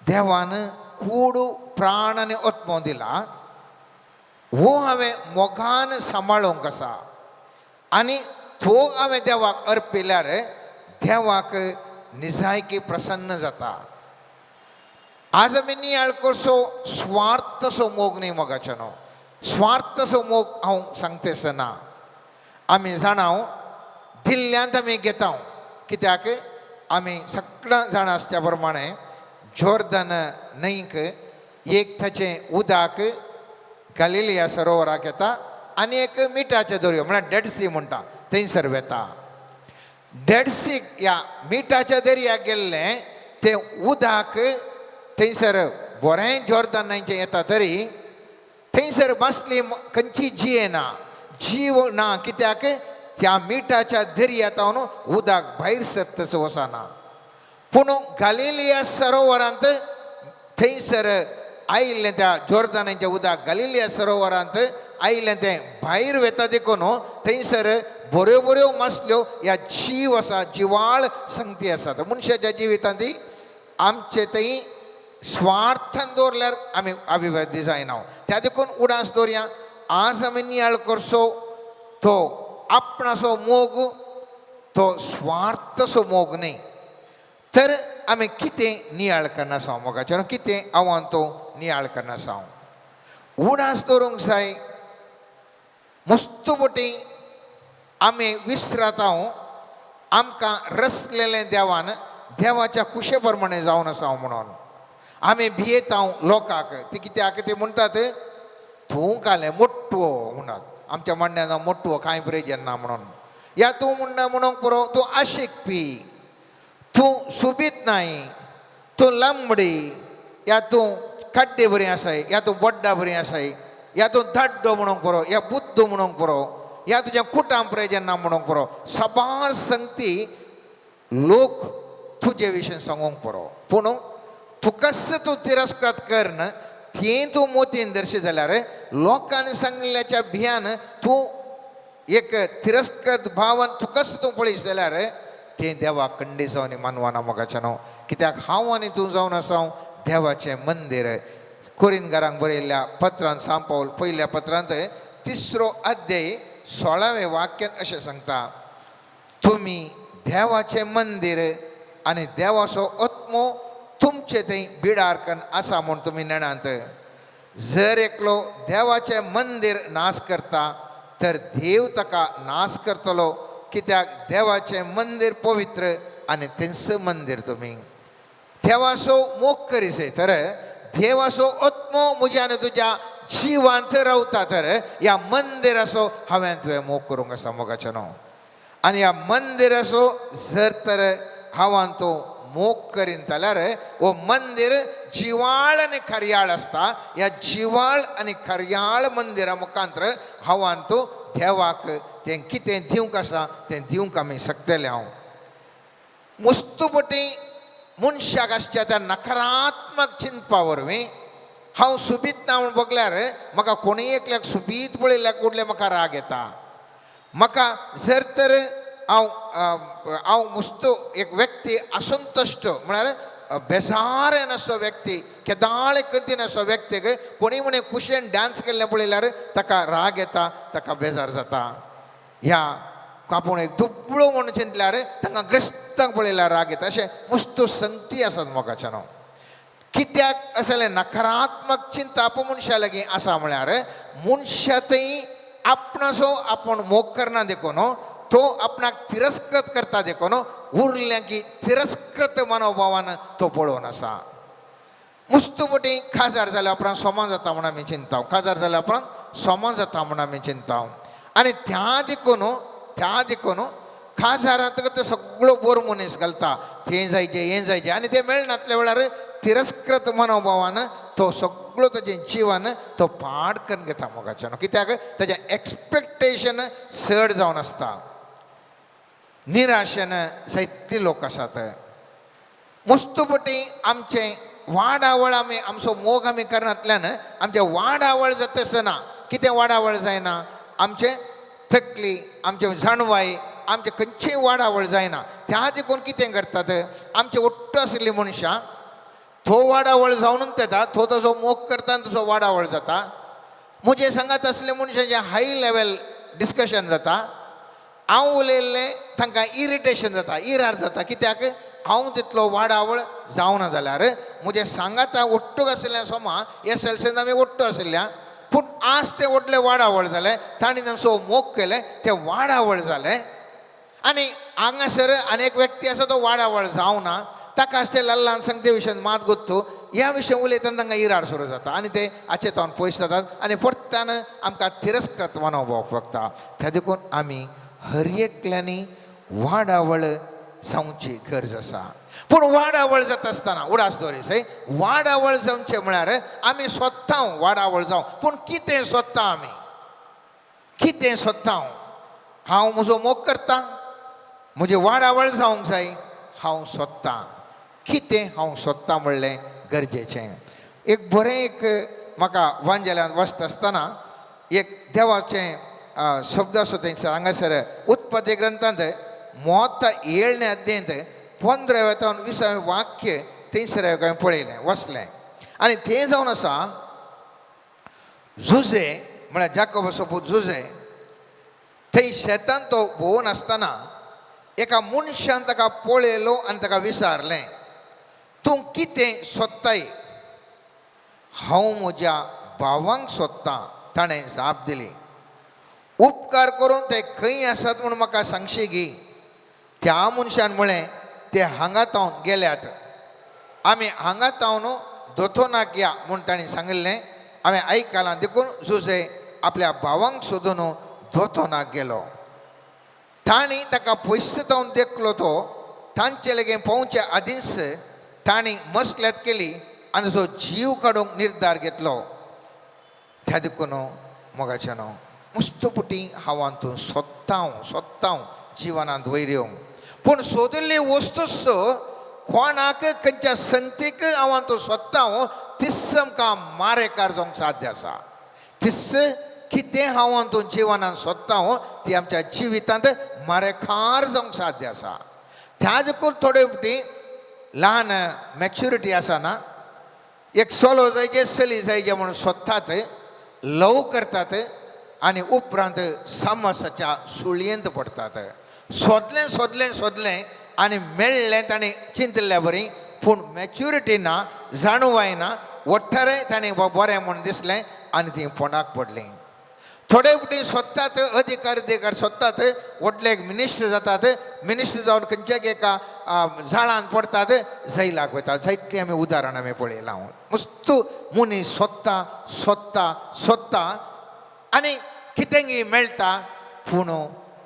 देवान कूड, प्राण आनी आत्मो दिला, हो हांवें मोगान सांबाळूंक आसा आनी तो हांवें देवाक अर्पिल्यार देवाक निजायकी प्रसन्न जाता. आज आमी नियाळ करचो, स्वार्थसो मोग न्ही मोगाचो न्हू, स्वार्थसो मोग हांव सांगता ना. आमी जाणा, दिल्ल्यांत आमी घेता. कित्याक आमी सगळ्यां जाणा आसच्या प्रमाणे जोर्दन न्हंयक एक ताचें उदक गालिलिया सरोवराक येता आनी एक मिठाचें दर्यो म्हळ्यार डेड सी म्हणटा थंयसर वेता. डेड सी ह्या मिठाच्या दर्याक गेल्लें तें उदक थंयसर बरें जोर्दन न्हंयचें येता तरी थंयसर मासली खंयची जियेना, जीव ना. कित्याक त्या मिठाच्या दर्यांत उदक भायर सरतस वचना. पूण गालिलिया सरोवरांत थंयसर आयिल्लें त्या जोर्दनाचें उदक गालिलिया सरोवरांत आयिल्लें तें भायर वेता देखून थंयसर बऱ्यो बऱ्यो मासल्यो ह्या जीव आसा, जिवाळ संगती आसा. मनशाच्या जिवितांत ती आमचे थंय स्वार्थान दवरल्यार आमी अभिवृद्धी जायना. त्या देखून उडास दवरया. आज आमी नियाळ करचो तो आपणाचो मोग, तो स्वार्थसो मोग न्ही. तर आमी कितें नियाळ करना आसा मोगाचेर, कितें आव्हान तो नियाळ करना आसा. उडास दवरूंक जाय. मुस्तुबटी आमी विसरता आमकां रसलेलें देवान देवाच्या कुशे प्रमाणे जावन आसा म्हणून आमी भियेता लोकांक. ती कित्याक ते म्हणटात तूं घालें मोटवो म्हणटात. आमच्या म्हणण्यान मोटवो कांय प्रयोजन ना म्हणून. या तूं म्हणटा म्हणूंक पुरो, तूं आशिकपी, तूं सुबीत नाय, तूं लांबडी, या तूं काड्डे बरी आसाय, या तूं बोड्डा बरी आसाय, या तूं धाड्डो म्हणूंक पुरो, या बुद्द म्हणूंक पुरो, या तुज्या कुटां प्रयोजन ना म्हणूंक पुरो. साबार संगती लोक तुजे विशीं सांगूंक पुरो. पूण तुकाच तूं तिरस्कृत करन तें तूं मोतीन दर्शी जाल्यार लोकांनी सांगिल्ल्याच्या भियान तूं एक तिरस्कृत भावन तुकाच तूं पळयस जाल्यार तें देवाक खंडी जावन मानवाना मोगाचें न्हू. कित्याक हांव आनी तूं जावन आसा देवाचें मंदीर. कोरिनगारांक बरयल्ल्या पत्रांत सांत पावल पयल्या पत्रांत 3 अध्याय 16वें वाक्यांत अशें सांगता, तुमी देवाचें मंदीर आनी देवाचो आत्मो तुमचे थंय बिडार कन्न आसा म्हूण तुमी नेणांत. जर एकलो देवाचें मंदीर नाश करता तर देव ताका नाश करतलो. कित्याक देवाचें मंदीर पवित्र आनी तेंच मंदीर तुमी. देवाचो मोग करीसे तर देवाचो आत्मो म्हज्या आनी तुज्या जिवांत रावता तर ह्या मंदिराचो हांवें तुवें मोग करूंक आसा मोगाचें न्हू. आनी ह्या मंदिराचो जर तर हांवान तो मोग करीन जाल्यार हो मंदीर जिवाळ आनी खरयाळ आसता. ह्या जिवाळ आनी खरयाळ मंदिरा मुखांतर हांवान तो देवाक तें कितें दिवंक आसा तें दिवंक आमी शकतले. हांव मुस्तुपटी मनशाक आसच्या त्या नकारात्मक चिंतपा वरवीं हांव सुबीत ना म्हूण बगल्यार म्हाका कोणूय एकल्याक सुबीत पळयल्यार कुडले म्हाका राग येता. म्हाका जर तर हांव हांव मुस्तो एक व्यक्ती असंतुश्ट म्हळ्यार बेजार नासलो व्यक्ती, केदाळ कदी नासलो व्यक्तीक कोणी म्हणे खुशयेन डांस केल्लें पळयल्यार ताका राग येता, ताका बेजार जाता. ह्या आपूण एक दुबळो म्हूण चिंतल्यार तांकां ग्रस्तांक पळयल्यार राग येता. अशें मुस्तो संगती आसात मोगाच्यान. कित्याक असलें नकारात्मक चिंताप मनशा लागीं आसा म्हळ्यार मनशा थंय आपणाचो आपूण मोग करना देखून तो आपणाक तिरस्कृत करता देखून उरल्या की तिरस्कृत मनोभावान तो पळोवन आसा. मुस्तुपटी खाजार जाल्या उपरांत सोमा जाता म्हूण आमी चिंता, खाजार जाल्या उपरांत सोमा जाता म्हूण आमी चिंता. आनी त्या देखून खाजारांत तो सगळो बोर मनीस घालता, तें जायचें हें जायचें आनी तें मेळनातल्या वेळार तिरस्कृत मनोभावान तो सगळो ताजें जिवन तो पाड करून घेता मोगाच्यान. कित्याक ताजें एक्सपेक्टेशन चड जावन आसता. निराशेन जायते लोक आसात. मुस्तुपटी आमचें वाडावळ आमी आमचो मोग आमी करनातल्यान आमचें वाडावळ जाता आसतना कितें वाडावळ जायना, आमचें तकली आमचें जाणवाय आमचें खंयचीय वाडावळ जायना. त्या देखून कितें करतात आमचे ஒट्टू आशिल्ली मनशां तो वाडावळ जावनूच येता, तो तसो मोग करता आनी तसो वाडावळ जाता. म्हजे सांगात आसले मनशांचें हाय लेवल डिस्कशन जाता. हांव उलयल्लें तांकां इरिटेशन जाता, इरार जाता. कित्याक हांव तितलो वाडावळ जावना जाल्यार म्हजें सांगाता ஒट्टूक आशिल्लें सोमा एस एल सीन आमी ஒट्टू आशिल्ल्या, पूण आज तें व्हडलें वाडावळ जालें. तांणी तांचो मोग केलें तें वाडावळ जालें. आनी हांगासर आनी एक व्यक्ती आसा तो वाडावळ जावना. ताका आसचे लल्लान सांग ते विशयान मात गोत्तू ह्या विशय उलयतना तांकां इरार सुरू जाता आनी ते हाचे तावन पयस जातात आनी परत्यान आमकां तिरस्कृत मनोवपाक पडटा. त्या देखून आमी हर एकल्यांनी वाडावळ जावची गरज आसा. पूण वाडावळ जाता आसतना उडास दवरीस वाडावळ जावचें म्हळ्यार आमी सोदता वाडावळ जावं, पूण कितें सोदता आमी, कितें सोदता? हांव म्हजो मोग करता, म्हजी वाडावळ जावंक जाय, हांव सोदतां कितें हांव सोदतां म्हणलें गरजेचें. एक बरें एक म्हाका वांजेल्यान वचता आसतना एक देवाचें शब्द आसा थंयसर हांगासर उत्पत्ती ग्रंथांत मोत 7 अध्यायांत 15 तावन 20 वाक्य थंयसर हांवें पळयलें वचलें आनी तें जावन आसा जुजे म्हळ्यार जाकोबाचो पूत जुजे थंय शेतान तो भोंवन आसतना एका मनशान ताका पळयलो आनी ताका विचारलें, तूं कितें सोदताय? हांव म्हज्या भावांक सोदतां, ताणें जाप दिली. उपकार करून ते खंय आसात म्हूण म्हाका सांगशी गी? त्या मनशान म्हळें, ते हांगा तावन गेल्यात, आमी हांगा तावन दोतोनाक या म्हूण ताणें सांगिल्लें हांवें आयकलां. देखून जुजे आपल्या भावांक सोदून दोतोनाक गेलो. तांणी ताका पयस तावन देखलो तो तांचे लागीं पावचे आदींच तांणी मसल्यात केली आनी तो जीव काडूंक निर्धार घेतलो. त्या देखून मोगाच्यानो मुस्तपुटी हांव तूं सोदता सोदता जिवनांत वयर येवंक, पूण सोदिल्ली वस्तूच कोणाक खंयच्या संगतीक हांव तूं सोदता तिस आमकां मारेकार जावंक साध्य आसा. तिस कितें हांव तूं जिवनांत सोदता ती आमच्या जिवितांत मारेकार जावंक साध्य आसा. त्या देखून थोडे फावटी ल्हान मॅच्युरिटी आसा ना, एक चलो जायचे चली जायचे म्हणून सोदतात, लव करतात आनी उपरांत समासाच्या सुळयेंत पडटात. सोदलें सोदलें सोदलें आनी मेळ्ळें ताणें चिंतल्या बरी, पूण मॅच्युरिटी ना, जाणवाय ना, वट्टारे ताणें बरें म्हूण दिसलें आनी ती फोंडाक पडलीं. थोडे फावटी सोदतात अधिकार अधिकार सोदतात, व्हडले एक मिनिस्टर जातात, मिनिस्टर जावन खंयच्या एका झाडान पडटात, जैलाक वयतात. जायतीं आमी उदाहरणां आमी पळयलां. मस्तू मनीस सोदता सोदता सोदता आनी कितेंगी मेळटा, पूण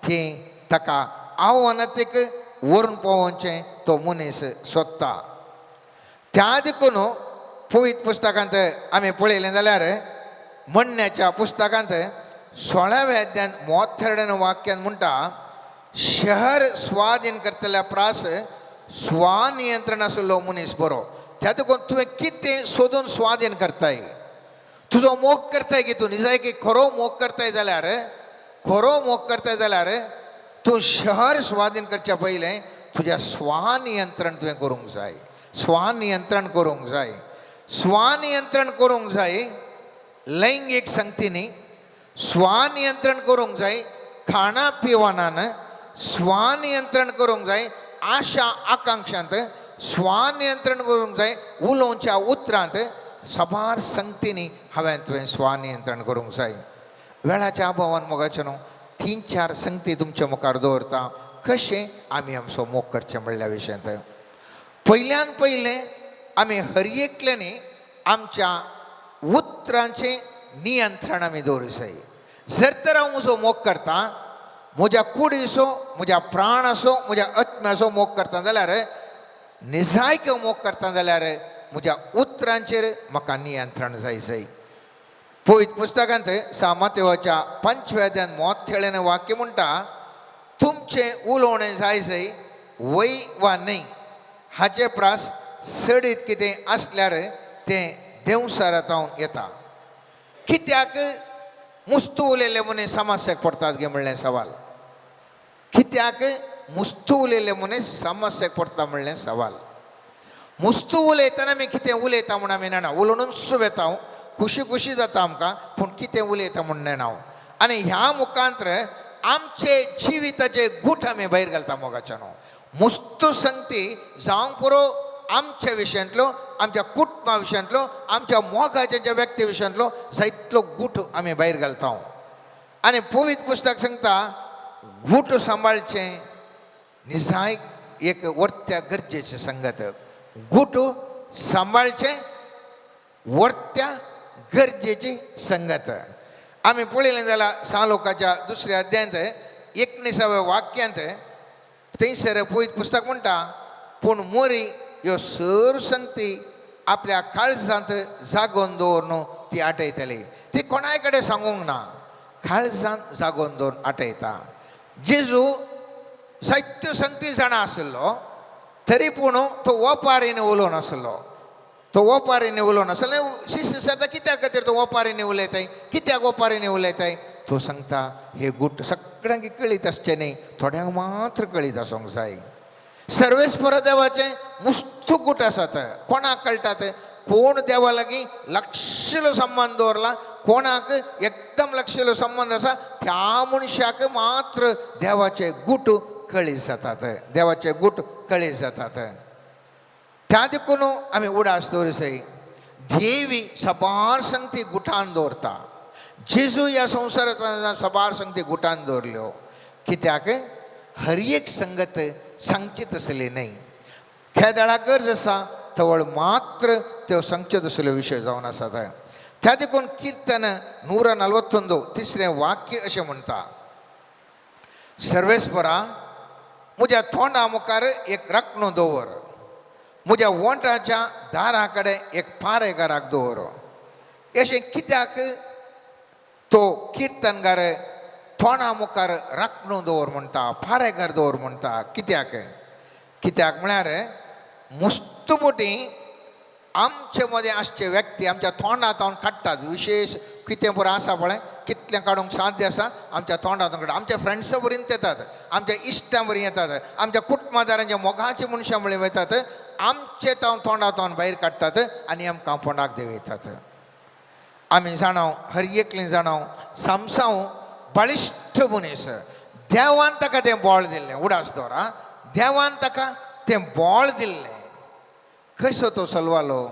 तें ताका आव्हानातीक व्हरून पावोवचें तो मनीस सोदता. त्या देखून पवित्र पुस्तकांत आमी पळयलें जाल्यार म्हणण्याच्या पुस्तकांत 16व्या अध्यायांत मोथरडेन वाक्यान म्हणटा, शहर स्वाधीन करतल्या प्रास स्वनियंत्रण आशिल्लो मनीस बरो. त्या देखून तुवें कितें सोदून स्वाधीन करताय, तुजो मोग करताय की तूं निजाय की खरो मोग करताय जाल्यार, खरो मोग करताय जाल्यार तूं शहर स्वाधीन करच्या पयलें तुज्या स्वनियंत्रण तुवें करूंक जाय, स्वनियंत्रण करूंक जाय, स्वनियंत्रण करूंक जाय लैंगीक संगतींनी, स्वनियंत्रण करूंक जाय खाणा पिवणान, स्वनियंत्रण करूंक जाय आशा आकांक्षांत, स्वनियंत्रण करूंक जाय उलोवच्या उतरांत. साबार संगतींनी हांवें तुवें स्वनियंत्रण करूंक जाय. वेळाच्या अभावान मोगाचें न्हू 3-4 संगती तुमच्या मुखार दवरता कशें आमी आमचो मोग करचें म्हणल्या विशयांत. पयल्यान पयलें आमी हर एकल्यांनी आमच्या उतरांचें नियंत्रण आमी दवरूंक जाय. जर तर हांव म्हजो मोग करता, म्हज्या कुडीचो, म्हज्या प्राणाचो, म्हज्या आत्म्याचो मोग करता जाल्यार, निजायक मोग करता जाल्यार म्हज्या उतरांचेर म्हाका नियंत्रण जाय जाय. पवित्र पुस्तकांत सामातेवाच्या 5व्या अध्यायांत मोथेळेन वाक्य म्हणटा, तुमचें उलोवणें जाय जाय वय वा न्हय हाचे प्रास सडीत कितें आसल्यार तें देंवसारांत येता. कित्याक मुस्तू उलयले मनीस समस्याक पडटात गे म्हणलें सवाल. कित्याक मुस्तू उलयले मनीस समस्याक पडटा म्हणलें सवाल. मुस्तू उलयतना आमी कितें उलयता म्हूण आमी नेणा, उलोवनूच वेता, खुशी खुशी जाता आमकां, पूण कितें उलयता म्हूण नेणा. आनी ह्या मुखांत्र आमचे जिविताचे गूट आमी भायर घालता मोगाच्या न्हू. मुस्तू संगती जावंक पुरो आमच्या विशयांतलो, आमच्या कुटुंबा विशयांतलो, आमच्या मोगाच्या व्यक्ती विशयांतलो जायतलो गूट आमी भायर घालता. आनी पवित्र पुस्तक सांगता गूट सांबाळचें निजायक एक वर्त्या गरजेचें संगत. गूट सांबाळचें वर्त्या गरजेची संगत. आमी पळयलें जाल्यार सालोकाच्या दुसऱ्या अध्यायांत 19व्या वाक्यांत थंयसर पयत पुस्तक म्हणटा, पूण मोरी ह्यो सर संगती आपल्या काळजांत जागोवन दवरून ती आटयतली. ती कोणाय कडेन सांगूंक ना, काळजांत जागोवन दवरून आटयता. जेजू जायत्यो संगती जाणा आशिल्लो, तरी पूण तो ओपारीन उलोवन आसलो. तो ओपारीन उलोवन आसलो. शिष्य सांगता, कित्याक खातीर तो ओपारीन उलयताय, कित्याक ओपारीन उलयताय? तो सांगता, हे गुट सगळ्यांक कळीत आसचें न्ही, थोड्यांक मात्र कळीत आसूंक जाय. सर्वेस्पर देवाचें मुस्तू गूट आसात. कोणाक कळटात? कोण देवा लागीं लक्षलो संबंद दवरला, कोणाक एकदम लक्षलो संबंद आसा, त्या मनशाक मात्र देवाचे गूट कळीत जातात, देवाचे गूट कळीत जातात. त्या देखून आमी उडास दवरिसय देवी सबार संगती गुटान दवरता. जेजू ह्या संवसारांत सबार संगती गुटान दवरल्यो. कित्याक? हर एक संगत सांगची तसली न्हय. खेदाळा गरज आसा तवळ मात्र त्यो सांगच्यो तसल्यो विशय जावन आसात. त्या देखून किर्तन 141 तिसरें वाक्य अशें म्हणटा, सर्वेस्परा म्हज्या तोंडा मुखार एक राखणो दवर, म्हज्या वोंटाच्या दारा कडेन एक पारेकाराक दवर. अशें कित्याक तो किर्तनकार तोंडा मुखार राखणो दवर म्हणटा, पारेकार दवर म्हणटा? कित्याक? कित्याक म्हळ्यार मुस्तू बोटी आमचे मदें आसचे व्यक्ती आमच्या तोंडांत काडटात. विशेश कितें पुरो आसा पळय, कितलें काडूंक साध्य आसा आमच्या तोंडांत काडटा. आमच्या फ्रेंड्सां वरीन येतात, आमच्या इश्टां वरीं येतात, आमच्या कुटुंबादारांच्या मोगाच्या मनशां वरीं वतात, आमचे तावन तोंडांत भायर काडटात आनी आमकां फोंडाक देंवयतात. आमी जाणाव, हर एकलीं जाणाव, सामसांव बळिश्ट मनीस, देवान ताका तें बळ दिल्लें. उडास दवर, आं, देवान ताका तें बळ दिल्लें. कसो तो सलवालो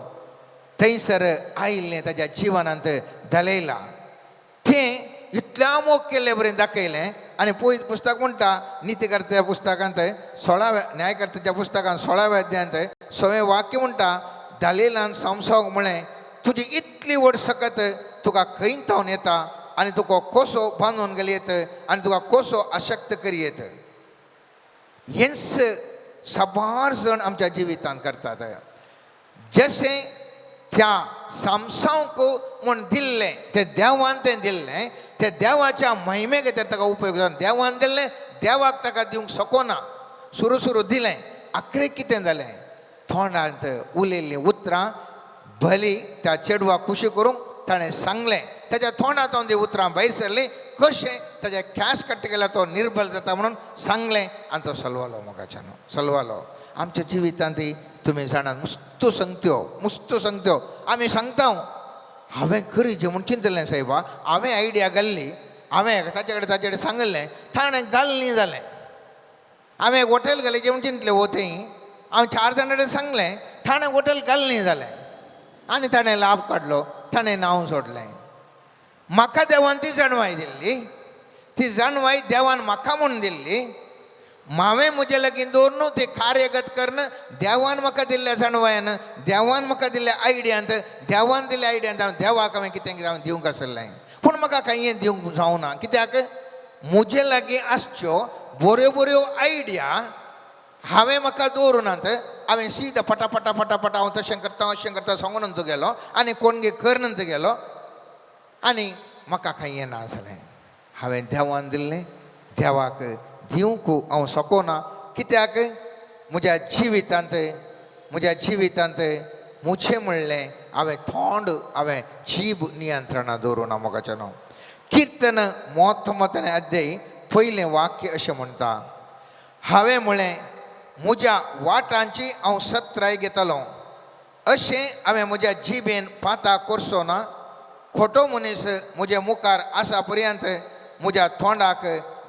थंयसर आयिल्लें ताज्या जिवनांत दलयला, तें इतल्या मोग केल्ले बरें दाखयलें. आनी पयत पुस्तक म्हणटा, नितीकर्त्या पुस्तकांत 16व्या, न्यायकर्त्याच्या पुस्तकांत 16व्या अध्यायांत 6वें वाक्य म्हणटा, दलिलान सामसांवाक म्हळें, तुजी इतली व्हड सकत तुका खंय थावन येता आनी तुका कसो बांदून गेली येत आनी तुका कसो अशक्त करी येत. हेंच साबार जण आमच्या जिवितांत करतात. जशें त्या सामसांवक म्हूण दिल्लें तें देवान तें दिल्लें, तें देवाच्या महिमे खातीर ताका उपयोग जावन देवान दिल्लें, देवाक ताका दिवंक शकना, सुरू सुरू दिलें. आखरे कितें जालें, तोंडांत उलयल्लीं उतरां भली त्या चेडवाक खुशी करूंक ताणें सांगलें, ताच्या तोंडांत ती उतरां भायर सरलीं. कशें ताच्या ख्यास काडटा गेल्यार तो निर्बल जाता म्हणून सांगलें आनी तो सलवालो, मोगाच्यान सलवालो. आमच्या जिवितांत तुमी जाणात मुस्तू संगत्यो, मुस्तू संगत्यो आमी सांगता, हांवें खरी जेवण चिंतलें सायबा, हांवें आयडिया घाल्ली, हांवें ताचे कडेन ताचे कडेन सांगिल्लें, ताणें घाल्ली जालें. हांवें एक हॉटेल घालें जेवण चिंतलें वो थंय, हांवें 4 जाणां कडेन सांगलें, ताणें हॉटेल घाल्ली जालें आनी ताणें लाभ काडलो, ताणें नांव सोडलें. म्हाका देवान ती जाणवाय दिल्ली, ती जाणवाय देवान म्हाका म्हूण दिल्ली. हांवें म्हजे लागीं दवरून ते कार्यगत करून देवान म्हाका दिल्ल्या जाणवायान, देवान म्हाका दिल्ल्या आयडियांत, देवान दिल्ल्या आयडियांत हांव देवाक हांवें कितें कितें हांवें दिवंक आसलें, पूण म्हाका कांय दिवंक जावना. कित्याक? म्हजे लागीं आसच्यो बऱ्यो बऱ्यो आयडिया हांवें म्हाका दवरुनात. हांवें सीधा पटा पटा पटा पटा हांव तशें करता अशें करता सांगून गेलो आनी कोणगे करनंत गेलो आनी म्हाका कांय येना जालें. हांवें देवान दिल्लें देवाक दिवंक हांव शकना. कित्याक? म्हज्या जिवितांत, म्हज्या जिवितांत म्हजें म्हणलें हांवें तोंड, हांवें जीब नियंत्रणां दवरूना मोगाचें न्हू. किर्तन मोत अध्याय पयलें वाक्य अशें म्हणटा, हांवें म्हळें म्हज्या वाटांची हांव सत्राय घेतलो, अशें हांवें म्हज्या जिबेन पाता करचो ना. खोटो मनीस म्हज्या मुखार आसा पर्यंत म्हज्या तोंडाक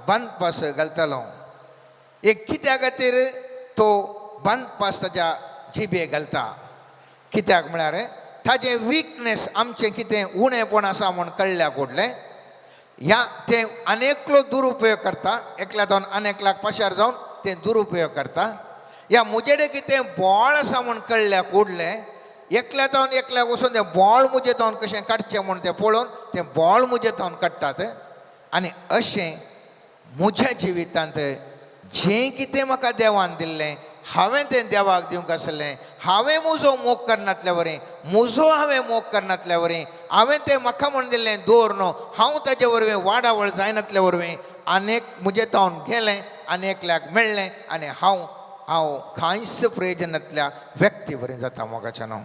बांदपास घालतलो. एक कित्या खातीर तो बांदपास ताज्या जिबे घालता? कित्याक म्हळ्यार ताजें विकनेस, आमचें कितें उणेपण आसा म्हूण कळ्ळ्या कुडलें ह्या तें अनेकलो दुरुपयोग करता, एकल्या जावन अनेकलाक पाशार जावन तें दुरुपयोग करता. ह्या मुजेडे कितें बोळ आसा म्हूण कळ्ळ्या कुडलें एकल्या तावन एकल्याक वचून तें बोळ मुजे तावन कशें काडचें म्हूण तें पळोवन तें बोळ मुजे तावन काडटात. आनी अशें म्हज्या जिवितांत जें कितें म्हाका देवान दिल्लें हांवें तें देवाक दिवंक आसलें. हांवें म्हजो मोग करनातल्या वरी, म्हजो हांवें मोग करनातल्या वरी, हांवें तें म्हाका म्हूण दिल्लें दवर न्हू, हांव ताजे वरवीं वाडावळ जायनातल्या वरवीं आनी एक म्हजें तावन गेलें आनी एकल्याक मेळ्ळें आनी हांव हांव कांयच प्रयोजनांतल्या व्यक्ती वरी जाता मोगाच्या न्हू.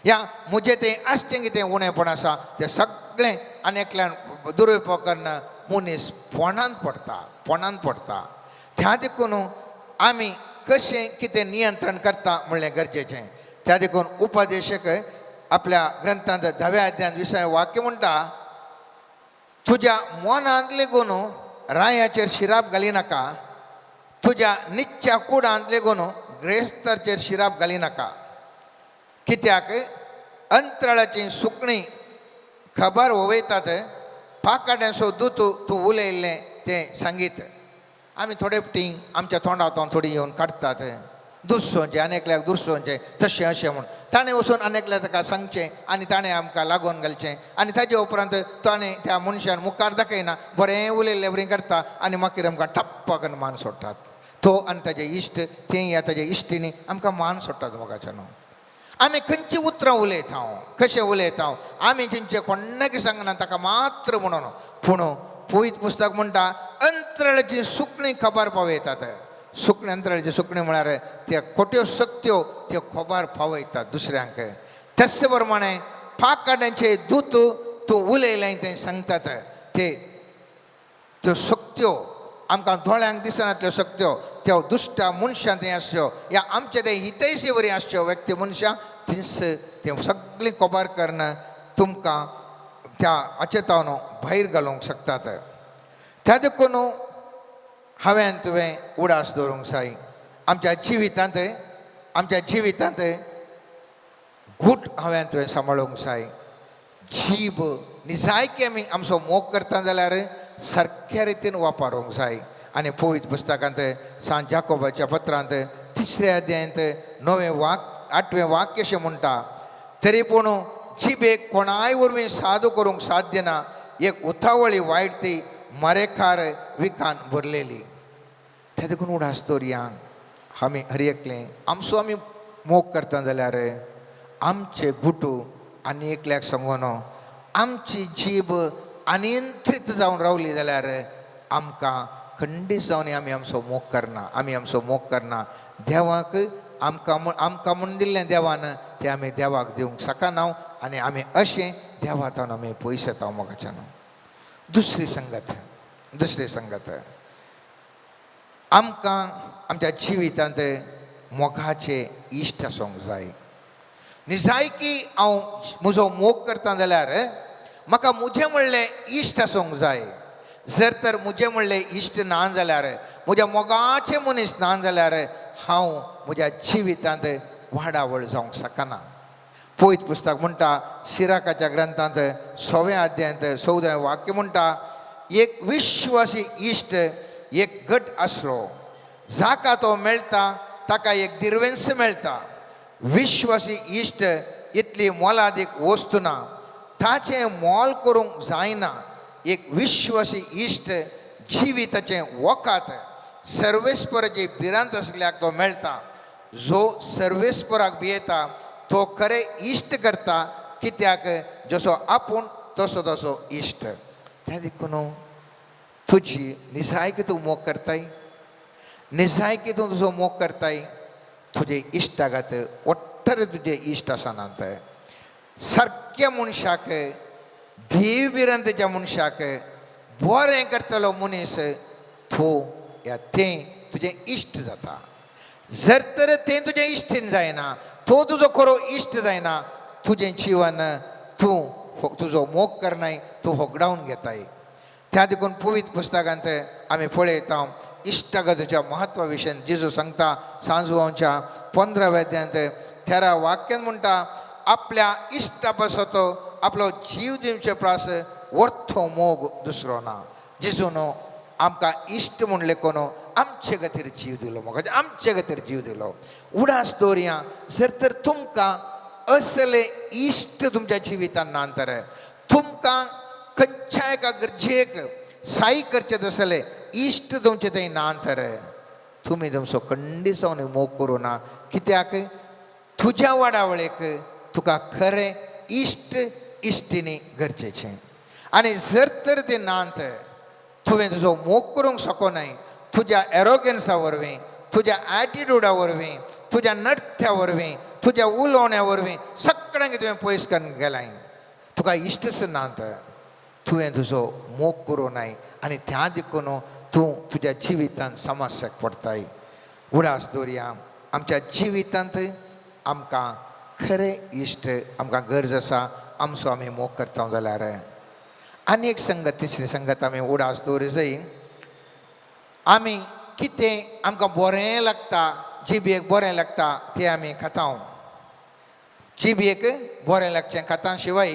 ह्या म्हजें तें आसचें कितें उणेपण आसा तें सगळें आनी एकल्यान दुरुपयोग करून मनीस फोंडांत पडटा, फोंडांत पडटा. त्या देखून आमी कशें कितें नियंत्रण करता म्हणलें गरजेचें. त्या देखून उपदेशक आपल्या ग्रंथांत 10व्या अध्यायांत 20 वाक्य म्हणटा, तुज्या मनांत लेगून रायाचेर शिराप घालिनाका, तुज्या निच्च्या कुडांत लेगून ग्रेस्ताचेर शिराप घालिनाका. कित्याक अंतराळाची सुकणीं खबर वयतात, पाकाट्यांचो दूत तूं उलयल्लें तें सांगीत. आमी थोडे फावटी आमच्या तोंडांत थोडी येवन काडटात, दुसरोचें आनी एकल्याक दुसरोचें तशें अशें म्हूण ताणें वचून आनी एकल्या ताका सांगचें आनी ताणें आमकां लागून घालचें आनी ताजे उपरांत ताणें त्या मनशान मुखार दाखयना बरें उलयल्ले बरें करता आनी मागीर आमकां टप्प करून मान सोडटात. तो आनी ताजे इश्ट ते या ताजे इश्टिनी आमकां मान सोडटात मोगाच्या न्हू. आमी खंयची उतरां उलयता, कशें उलयता, आमी तेंचे कोणाक सांगना ताका मात्र म्हणून. पूण पवित्र पुस्तक म्हणटा अंतराळाची सुकणीं खबर पावयतात. सुकणीं अंतराळाची सुकणीं म्हळ्यार त्या खोट्यो शक्त्यो त्यो खबर पावयतात दुसऱ्यांक. तशे प्रमाणे पाकाड्यांचे दूत तूं उलयलें तें सांगतात. ते त्यो शक्त्यो आमकां दोळ्यांक दिसनातल्यो शक्त्यो त्यो दुश्ट मनशां थंय आसच्यो या आमचे ते हितैशी वरी आसच्यो व्यक्ती मनशां थंयच तें सगळीं खबर करून तुमकां त्या अचेतावन भायर घालूंक शकतात. त्या देखून हांवें तुवें उडास दवरूंक जाय आमच्या जिवितांत, आमच्या जिवितांत घूट हांवें तुवें सांबाळूंक जाय. जीब निजायकी आमी आमचो मोग करता जाल्यार सारक्या रितीन वापरूंक जाय. आनी पवित्र पुस्तकांत सांत जाकोबाच्या पत्रांत 3ऱ्या अध्यायांत 9वें वाक्य 8वें वाक्य अशें म्हणटा, तरी पूण जिबेक कोणाय वरवीं सादू करूंक साध्य ना, एक उतावळी वायट ती मरेखार विकान भरलेली. ते देखून उडास दवरया आमी हर एकलें आमचो आमी मोग करता जाल्यार आमचे गुटू आनी एकल्याक सांगून आमची जीब अनियंत्रीत जावन रावली जाल्यार आमकां खंडीत जावन आमी आमचो मोग करना, आमी आमचो मोग करना. देवाक आमकां आमकां म्हूण दिल्लें देवान तें आमी देवाक दिवंक शकना आनी आमी अशें देवातान आमी पयस येता मोगाच्यान. दुसरी संगत, दुसरी संगत आमकां आमच्या जिवितांत मोगाचे इश्ट आसूंक जाय. निजायकी हांव म्हजो मोग करता जाल्यार म्हाका म्हजें म्हणलें इश्ट आसूंक जाय. जर तर म्हजें म्हणलें इश्ट ना जाल्यार, म्हज्या मोगाचे मनीस ना जाल्यार हांव म्हज्या जिवितांत वाडावळ जावंक शकना. पवित्र पुस्तक म्हणटा सिराकाच्या ग्रंथांत 6व्या अध्यायांत 14वें वाक्य म्हणटा, एक विश्वासी इश्ट एक गट आसलो, जाका तो मेळटा ताका एक दिर्वेंस मेळटा. विश्वासी इश्ट इतली मोलादीक वस्तू ना, ताचें मोल करूंक जायना. एक विश्वासी इश्ट जिविताचें वखात सर्वेस्पराची भिरांत आसल्याक तो मेळटा. जो सर्वेस्पराक भियेता तो खरें इश्ट करता, कित्याक जसो आपूण तसो तसो इश्ट. त्या देखून तुजी निजायकी तूं मोग करताय, निजायकी तूं तुजो मोग करताय, तुजे इश्टागात ओट्टरे तुजे इश्ट आसनात. सारक्या मनशाक, देव भिरांतेच्या मनशाक बरें करतलो मनीस तूं या तें तुजें इश्ट जाता. जर तर तें तुजें इश्टीन जायना, तो तुजो खरो इश्ट जायना, तुजें जीवन तूं तुजो मोग करनाय, तूं होगडावन घेताय. त्या देखून पवित्र पुस्तकांत आमी पळयता इश्टागतीच्या म्हत्वा विशयान जेजू सांगता सांजवांच्या 15व्या अध्यायांत 13 वाक्यान म्हणटा, आपल्या इश्टा पासत आपलो जीव दिवचे प्रास वर्थो मोग दुसरो ना. जेजून आमकां इश्ट म्हूण लेखून आमचे खातीर जीव दिलो, म्हाका आमचे खातीर जीव दिलो. उडास दवरया, जर तर तुमकां असले इश्ट तुमच्या जिवितान ना तर तुमकां खंयच्या एका गरजेक साय करचें तसले इश्ट तुमचे थंय ना तर तुमी तुमचो खंडीत जावन मोग करूं ना. कित्याक तुज्या वाडावळेक तुका खरें इश्ट इश्टिणी गरजेचें. आनी जर तर तें ना तर तुवें तुजो मोग करूंक शकनाय, तुज्या एरोगन्सा वरवीं, तुज्या एटिट्युडा वरवीं, तुज्या नडत्या वरवीं, तुज्या उलोवण्या वरवीं सगळ्यांक तुवें पयस करून गेलाय, तुका इश्टच ना तर तुवें तुजो मोग करूं नाय आनी त्या देखून तूं तुज्या जिवितांत समस्याक पडटाय. उडास दवरया, आमच्या जिवितांत आमकां खरें इश्ट आमकां गरज आसा, आमचो आमी मोग करता जाल्यार. आनी एक संगत, तिसरी संगत आमी उडास दवरी जाय, आमी कितें आमकां बरें लागता, जिबेक बरें लागता तें आमी खाता. जिबेक बरें लागचें खाता शिवाय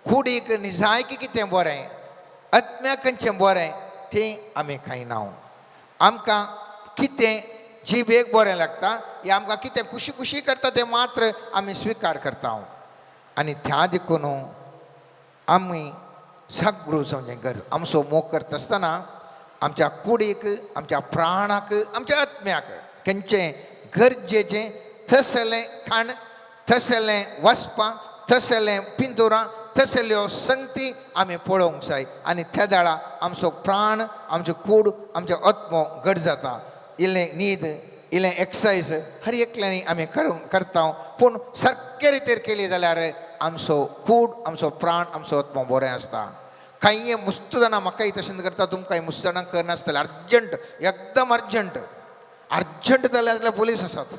कुडीक निजायकी कितें बरें, आत्म्याक खंयचें बरें तें आमी खायना. आमकां कितें जिबेक बरें लागता या आमकां कितें खुशी खुशी करता तें मात्र आमी स्विकार करता. आनी त्या देखून आमी जागृत जावचें गरज. आमचो मोग करता आसतना आमच्या कुडीक, आमच्या प्राणाक, आमच्या आत्म्याक खंयचें गरजेचें तसलें खाण, तसलें वचपां, तसलें पिंतुरां, तसल्यो संगती आमी पळोवंक जाय. आनी त्या वेळा आमचो प्राण, आमचो कूड, आमचो आत्मो घट जाता. इल्लें न्हीद, इल्लें एक्सरसायज हर एकल्यांनी आमी करता, पूण सारके रितीर केली जाल्यार आमचो कूड, आमचो प्राण, आमचो आत्मो बरें आसता. कांय मुस्त जाणां म्हाकाय तशें करता, तुमकां मुस्त जाणां करनासतलें. अर्जंट, एकदम अर्जंट, अर्जंट जाल्यार जाल्यार पुलीस आसात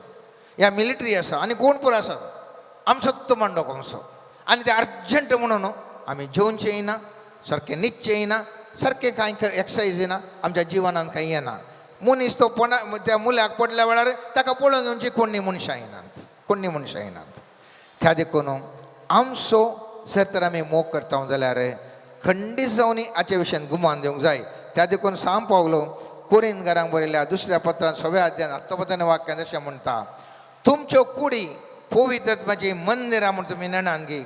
या मिलिटरी आसा आनी कोण पुरो आसात, आमचो तो मांडो आमचो. आनी ते अर्जंट म्हणून आमी जेवचें येना, सारकें न्हिदचें येना, सारकें कांय एक्सरसायज येना, आमच्या जिवनांत कांय येना. मनीस तो पोणा त्या मुल्याक पडल्या वेळार ताका पळोवन घेवची कोणी मनशां येनात, कोणी मनशां येनात. त्या देखून आमचो जर तर आमी मोग करता जाल्यार खंडीत जावन हाचे विशयान गुमान दिवंक जाय. त्या देखून सांग पावलो कोरीन घरांक बरयल्या दुसऱ्या पत्रान सव्या अध्यान 19 वाक्यान अशें म्हणटा, तुमच्यो कुडी पवित्रत्वाची मंदिरां म्हूण तुमी नेणान गी,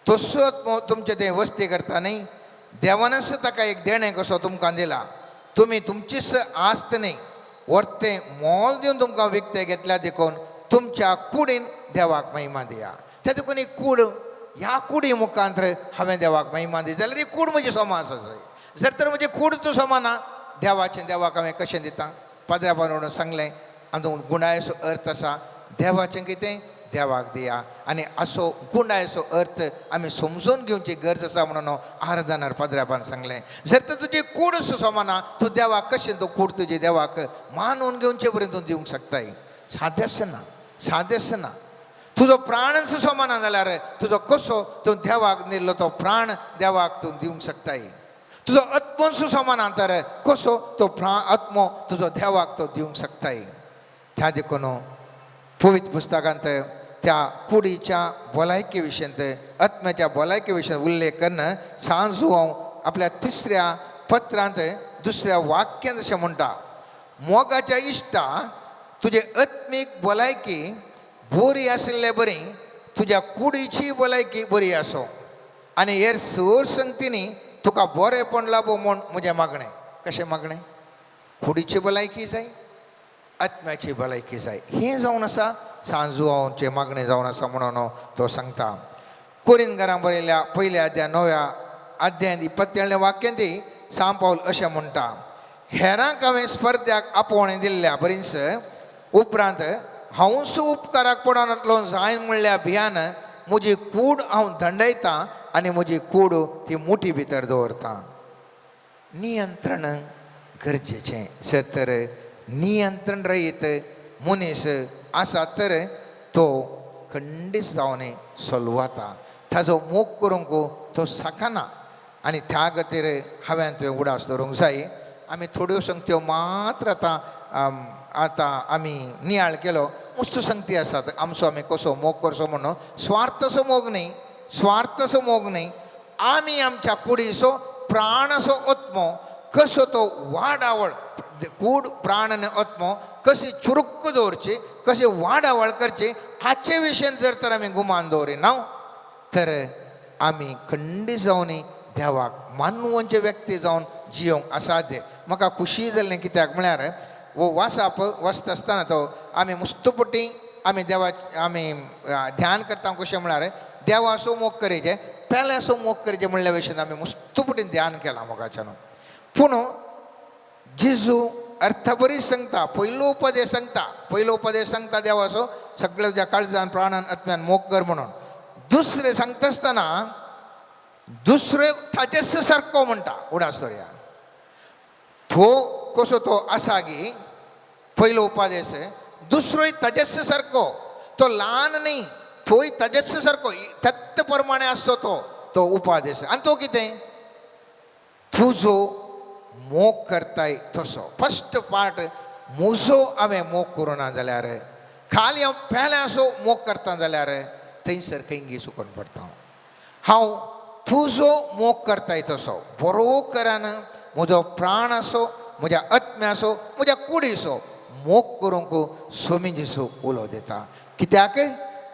तसोच तुमचे ते वस्ती करता न्ही, देवानच ताका एक देणें कसो तुमकां दिला, तुमी तुमचीच आस्त न्ही वर्तें मोल दिवन तुमकां विकतें घेतल्या देखून तुमच्या कुडीन देवाक महिमा दिया. त्या देखून ही कूड, ह्या कुडी मुखांत हांवें देवाक महिमा दी जाल्यार ही कूड म्हजी समा आसा. जर तर म्हजी कूड तूं समा ना, देवाचें देवाक हांवें कशें दिता? पाद्र्या म्हणून सांगलें, आनी गुणायचो अर्थ आसा देवाचें कितें देवाक दिया. आनी असो गुणायचो अर्थ आमी समजून घेवची गरज आसा म्हणून आराधनार पाद्र्यापान सांगलें. जर तर तुजी कूड समा तूं देवाक कशें तूं कूड तुजी देवाक मानून घेवचे पर्यंत तूं दिवंक शकताय? सादेंच ना, सादेंच ना. तुजो प्राणच समा ना जाल्यार तुजो कसो तूं देवाक दिल्लो तो प्राण देवाक तूं दिवंक शकताय? तुजो आत्मोच समा ना तर कसो तो प्राण आत्मो तुजो देवाक तो दिवंक शकताय? त्या देखून पवित्र पुस्तकांत त्या कुडीच्या भलायके विशयांत, आत्म्याच्या भलायके विशयांत उल्लेख करून सांजू हांव आपल्या तिसऱ्या पत्रांत दुसऱ्या वाक्यांत अशें म्हणटा, मोगाच्या इश्टा तुजे आत्मीक भलायकी बरी आशिल्ले बरी तुज्या कुडीची भलायकी बरी आसो, आनी हेर सर संगतींनी तुका बरेंपण लाबो म्हूण म्हजें मागणें. कशें मागणें? कुडीची भलायकी जाय, आत्म्याची भलायकी जाय. हें जावन आसा सांजुआंवचें मागणें जावन आसा म्हणून तो सांगता. कोरीन घरां बरयल्या पयल्या अध्याय 9व्या अध्यायांत 27 वाक्यांत सांग पावल अशें म्हणटा, हेरांक हांवें स्पर्ध्याक आपोवणें दिल्ल्या बरींच उपरांत हांवूच उपकाराक पडनातलो जायन म्हणल्या भियान म्हजी कूड हांव दंडयतां आनी म्हजी कूड ती मुठी भितर दवरता. नियंत्रण गरजेचें. जर तर नियंत्रण रहीत मनीस आसा तर तो खंडीत जावन सलवाता, ताजो मोग करूंक तो शकना. आनी त्या खातीर हांवें तुवें उडास दवरूंक जाय. आमी थोड्यो संगत्यो मात्र आतां आतां आमी नियाळ केलो. मस्त संगती आसात आमचो आमी कसो मोग करचो म्हणून. स्वार्थाचो मोग न्ही, स्वार्थाचो मोग न्ही, आमी आमच्या कुडीचो प्राणाचो आत्मो कसो तो वाडावळ कूड प्राण आनी आत्मो कशी चुरुक्क दवरची, कशी वाडावळ करची हाचे विशयन जर तर आमी गुमान दवरिना तर आमी खंडी जावन देवाक मानवंचे व्यक्ती जावन जियोंक असाध्य. म्हाका खुशी जाल्लें कित्याक म्हळ्यार वो वासाप वाचता आसतना तो आमी मुस्तुपटी आमी देवा आमी ध्यान करता कशें म्हळ्यार देवाचो मोग करीजे पेल्याचो मोग करीजे म्हणल्या भशेन आमी मुस्तुपटी ध्यान केलां मोगाच्यान. पूण जेजू अर्थबरी सांगता, पयलो उपदेश सांगता, पयलो उपदेश सांगता देवाचो सगळ्या तुज्या काळजान प्राणान आत्म्यान मोग कर म्हणून. दुसरें सांगता आसतना दुसरें ताजेच सारको म्हणटा उडास दवरया. तो कसो तो आसा गी पयलो उपदेश, दुसरोय ताजेच सारको, तो ल्हान न्ही, तोय ताजेच सारको तत्त प्रमाणे आसचो तो तो उपदेश. आनी तो कितें तुजो मोग करताय तसो. फस्ट पार्ट म्हजो हांवें मोग करूं ना जाल्यार खाली हांव पेल्याचो मोग करता जाल्यार थंयसर खंय चुकून पडटा हांव. तुजो मोग करताय तसो बरो करान म्हजो प्राण आसो, म्हज्या आत्म्याचो, म्हज्या कुडीचो मोग करूंक सोमी जेजू उलो दिता. कित्याक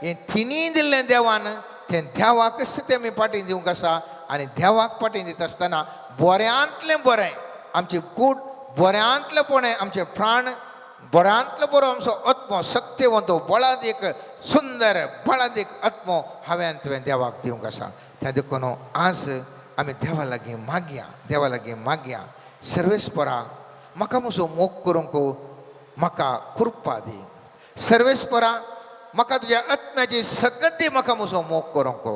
हें तिनूय दिल्लें देवान तें देवाकच तें आमी फाटीं दिवंक आसा. आनी देवाक फाटीं दिता आसतना बऱ्यांतलें बरें आमची कूड, बऱ्यांतलें बरें आमचें प्राण, बऱ्यांतलो बरो आमचो आत्मो, शक्तिवंत बळादीक सुंदर बळादीक आत्मो हांवें तुवें देवाक दिवंक आसा. त्या देखून आज आमी देवा लागीं मागया, देवा लागीं मागया, सर्वेस्परा म्हाका म्हजो मोग करूंक म्हाका कृपा दी, सर्वेस्परा म्हाका तुज्या आत्म्याची सकत दी, म्हाका म्हजो मोग करूंक,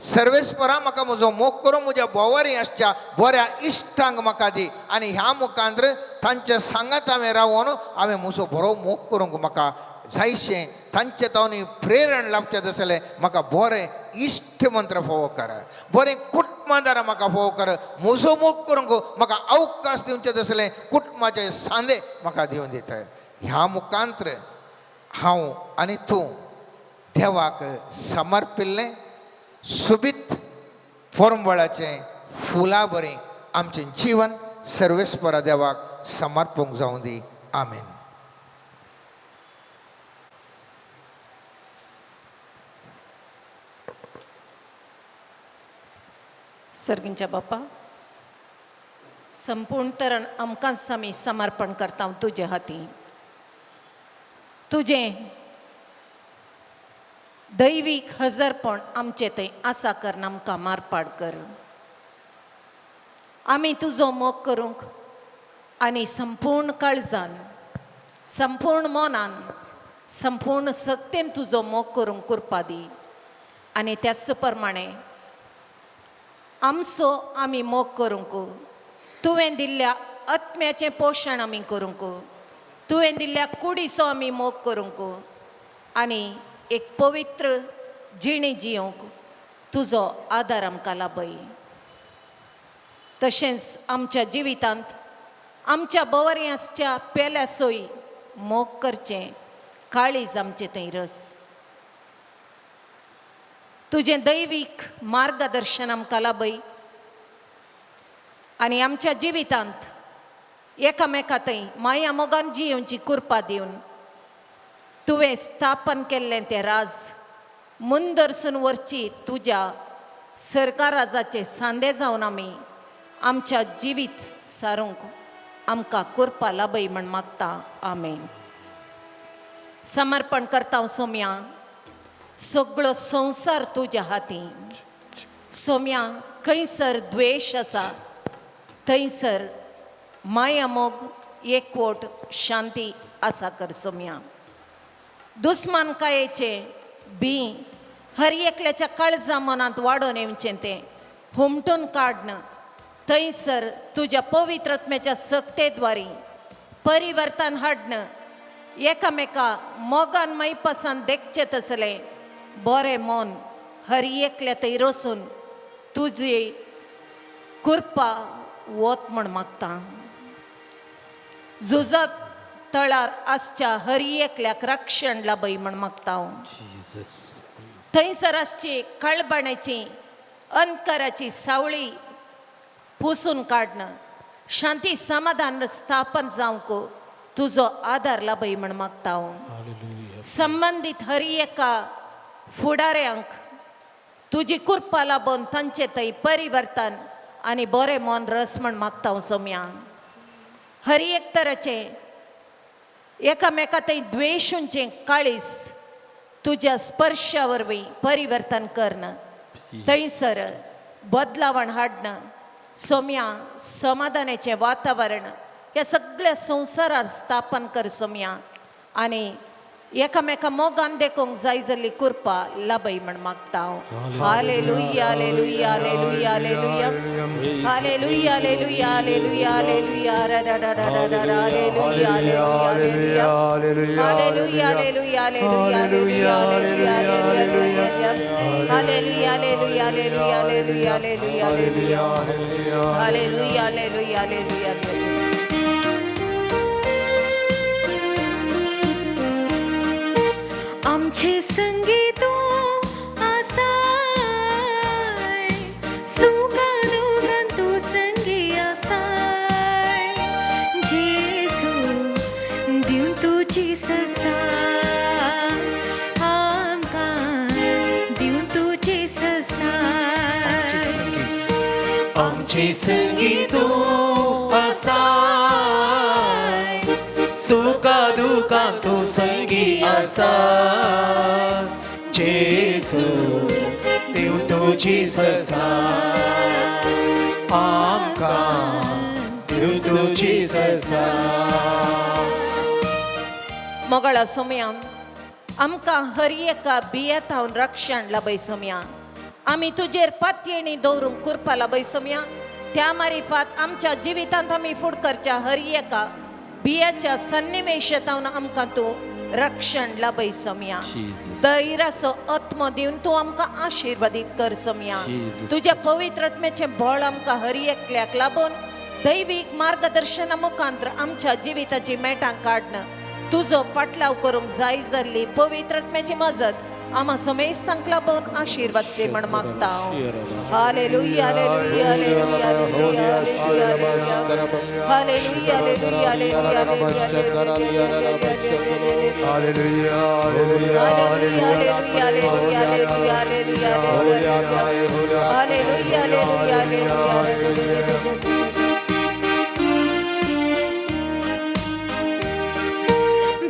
सर्वेस्परा म्हाका म्हजो मोग करूंक म्हज्या भोंवरी आसच्या बऱ्या इश्टांक म्हाका दी. आनी ह्या मुखांत तांच्या सांगात हांवें रावोन हांवें म्हजो बरो मोग करूंक म्हाका जायशें तांचे तावनी प्रेरण लाभचें तसलें म्हाका बरें इश्ट मंत्र फोवो कर, बरें कुटुंबादारां म्हाका फोवो कर, म्हजो मोग करूंक म्हाका अवकाश दिवचें तसलें कुटुंबाचे सांदे म्हाका दिवन दिता. ह्या मुखांत हांव आनी तूं देवाक समर्पिल्लें सोबीत फोरंबळाचें फुलां बरें आमचें जीवन सर्वेस्परा देवाक समर्पूंक जावं दी. आमेन. सर्गींच्या बापा, संपूर्ण तरण आमकांच आमी समर्पण करता तुजे हाती. तुजें दैवीक हजरपण आमचे थंय आसा कर, आमकां मारपाड कर. आमी तुजो मोग करूंक आनी संपूर्ण काळजान, संपूर्ण मनान, संपूर्ण सक्तेन तुजो मोग करूंक कृपा दी. आनी त्याच प्रमाणे आमचो आमी मोग करूंक तुवें दिल्ल्या आत्म्याचें पोशण आमी करूंक, तुवें दिल्ल्या कुडीचो आमी मोग करूंक आनी एक पवित्र जिणी जियोंक तुजो आदार आमकां लाभय. तशेंच आमच्या जिवितांत आमच्या बवरी आसच्या पेल्या सोय मोग करचें काळीज आमचें थंय रस. तुजें दैवीक मार्गदर्शन आमकां लाभय आनी आमच्या जिवितांत एकामेका थंय माया मोगान जियेवची कृपा दिवन तुवें स्थापन केल्लें तें राज मुंदरसून व्हरची तुज्या सरकाराजाचे सांदे जावन आमी आमच्या जिवीत सारूंक आमकां कृपा लाभय म्हण मागता. आमेन. समर्पण करता सोम्या, सगळो संवसार तुज्या हाती. सोम्या, खंयसर द्वेश आसा थंयसर माया मोग एकवट शांती आसा कर सोम्या. दुस्मानकायेचें बी हर एकल्याच्या काळजा मनांत वाडोवन येवचें तें हुमटून काडन थंयसर तुज्या पवित्र आत्म्याच्या सक्तेद्वारी परिवर्तन हाडन एकामेका मोगान मैपासान देखचें तसलें बरें मन हर एकल्या थंय रसून तुजी कृपा वत म्हण मागता. झुजात तळार आसच्या हर एकल्याक रक्षण लाभय म्हण मागता हांव. थंयसर आसची कळबण्याची अंधकाराची सावळी पुसून काडन शांती समाधान स्थापन जावंक तुजो आदार लाभय म्हण मागता हांव. संबंदीत हर एका फुडाऱ्यांक तुजी कृपा लाबून तांचे थंय परिवर्तन आनी बरें मन रस म्हण मागता हांव सोम्या. हर एक तराचें एकामेका थंय द्वेशूंचें काळीस तुज्या स्पर्शा वरवीं परिवर्तन करणं थंयसर बदलावण हाडणं सोम्या समाधानाचें वातावरण ह्या सगळ्या संवसारार स्थापन कर सोम्या आनी एकामेका मोगान देखूंक जाय जाल्ली कृपा लाभय म्हण मागता हांव. Hallelujah hallelujah hallelujah hallelujah hallelujah hallelujah hallelujah hallelujah रा रा रा रा रा रा रा hallelujah hallelujah hallelujah hallelujah hallelujah hallelujah hallelujah hallelujah hallelujah hallelujah hallelujah hallelujah hallelujah hallelujah hallelujah hallelujah. आमचे संगीत आसाय सुखा दुखान तूं संगी आसाय जेजू दिवन तुजी सजाय आमकां दिवन तुजी सजाय. आमचे संगीत आसाय सुखा दुखान तूं संगी आसाय जेजू दिव तुजी सजाय आमकां दिव तुजी सजाय. मोगाळा सोम्या आमकां हर एका बियेतावन रक्षण लाभय सोम्या. आमी तुजेर पातयेणी दवरूंक कृपा लाभय सोम्या. त्या मारिफात आमच्या जिवितांत आमी फुडकरच्या हर एका बियाच्या सन्निवेशांत आमकां तूं रक्षण लाभय सोम्या. दैराचो आत्मो दिवन तूं आमकां आशिर्वादीत कर सोम्या. तुज्या पवित्र आत्म्याचें बळ आमकां हर एकल्याक लाबून दैवीक मार्गदर्शना मुखांतर आमच्या जिविताची मेटां काडणं तुजो पाटलाव करूंक जाय जाल्ली पवित्र आत्म्याची मजत आमा समेस्तांक लाबून आशिर्वाद से म्हण मागता हांव. Hallelujah hallelujah hallelujah hallelujah hallelujah hallelujah hallelujah hallelujah hallelujah hallelujah hallelujah hallelujah.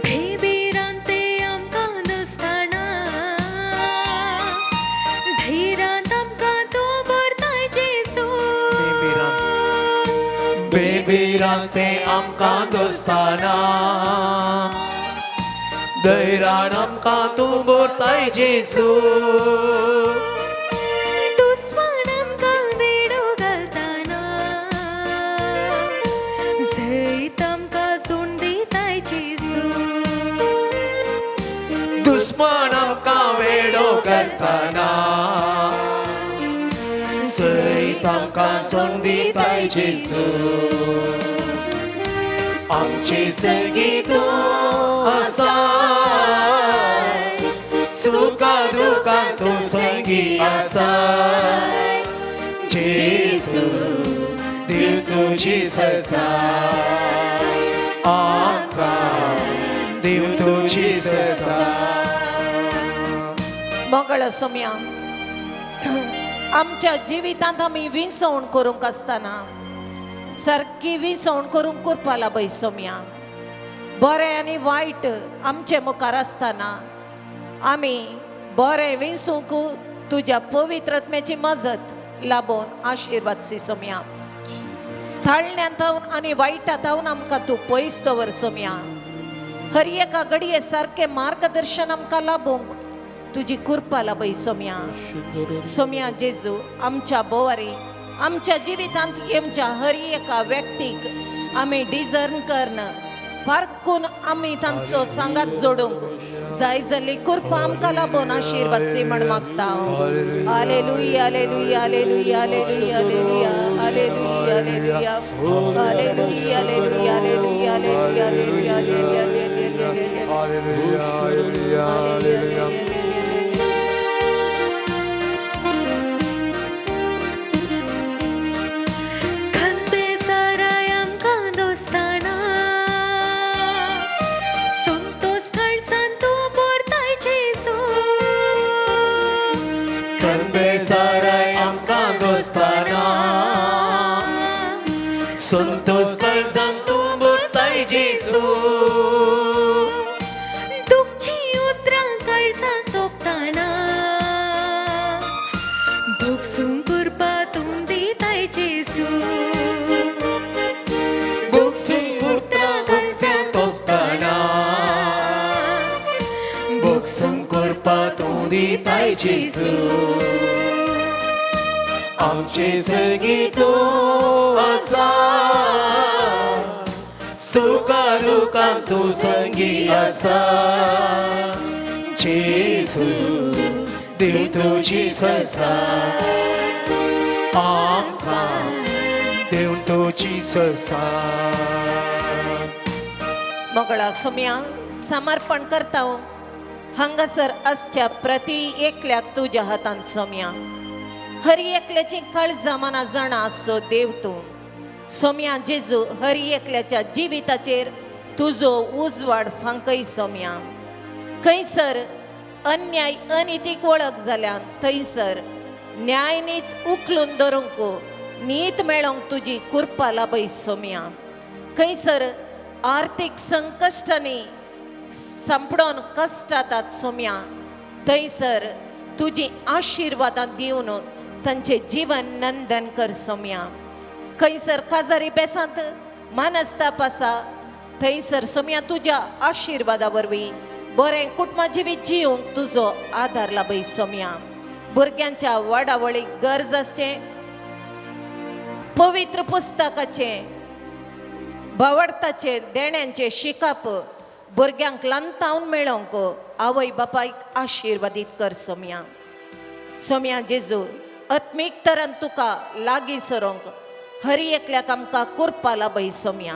भेबिरांते आमकां दोस्ताना धैरांत आमकां तूं भरताय जेजू. बेबिरांते आमकां दोस्ताना धैरान आमकां तूं भरताय जेजू. दुस्मान आमकां वेडो घालताना जैत आमकां जोड दिताय जेजू. दुस्मान आमकां वेडो घालताना सैत आमकां सोड दिताय जेजू. आमचे संगी तूं आसाय सुखा दुखान तूं संगी आसाय जेजू दिव तुजी सजाय आमकां दिव तुजी सजाय. मोगाळ सोम्या आमच्या जिवितांत आमी विसवण करूंक आसतना सारकी विसवण करूंक कृपा लाभय सोम्या. बरें आनी वायट आमचे मुखार आसतना आमी बरें विसूंक तुज्या पवित्र आत्म्याची मजत लाबोवन आशिर्वाद सी सोम्या. थाळण्यांत आनी वायटांत आमकां तूं पयस दवर सोम्या. हर एका घडये सारकें मार्गदर्शन आमकां लाबूंक तुजी कृपा लाभय सोम्या. सोम्या जेजू आमच्या बोवारी आमच्या जिवितांत आमच्या हर एका व्यक्तीक आमी डिजर्न करणं पारकून आमी तांचो सांगात जोडूंक जाय जाल्ली कृपा आमकां लाबून आशिर्वाद सी म्हण मागता. Hallelujah hallelujah hallelujah hallelujah hallelujah hallelujah hallelujah hallelujah hallelujah hallelujah hallelujah hallelujah hallelujah hallelujah. Khante साराय बेसाराय आमकां दोस्ताना संतोष काळजान तूं भरताय जेजू दुखची उतरां काळजां तोपताना भोगसूंक कृपा तूं दिताय जेजू भोगसूंक उतरां काळजां तोपताना भोगसूंक कृपा तूं दिताय जेजू आमचे सगळी तूं आसा सुखा दुखान तूं संगी आसा जेजू देव तुजी ससा आमकां देव तुजी ससा. मोगळा सोम्या समर्पण करता हांगासर आसच्या प्रती एकल्याक तुज्या हातान सोम्या हर एकल्याची काळजां मनां जाणा आसचो देव तूं सोम्या जेजू हर एकल्याच्या जिविताचेर तुजो उजवाड फांकय सोम्या. खंयसर अन्याय अनितीक वळख जाल्या थंयसर न्यायनीत उखलून धरूंक नीत मेळोवंक तुजी कृपा लाभय सोम्या. खंयसर आर्थीक संकश्टांनी सांपडोन कश्टातात सोम्या थंयसर तुजी आशिर्वादां दिवन तांचें जीवन नंदन कर सोम्या. खंयसर काजारी बेसांत मानस्ताप आसा थंयसर सोम्या तुज्या आशिर्वादा वरवीं बरें कुटुंबा जिवीत जिवंक तुजो आदार लाभय सोम्या. भुरग्यांच्या वाडावळीक गरज आसचें पवित्र पुस्तकाचें भावार्थाचें देण्यांचें शिकप भुरग्यांक ल्हानतावन मेळोवंक आवय बापायक आशिर्वादीत कर सोम्या. सोम्या जेजू आत्मीक तरान तुका लागीं सरोंक हर एकल्याक आमकां कृपा लाभय सोम्या.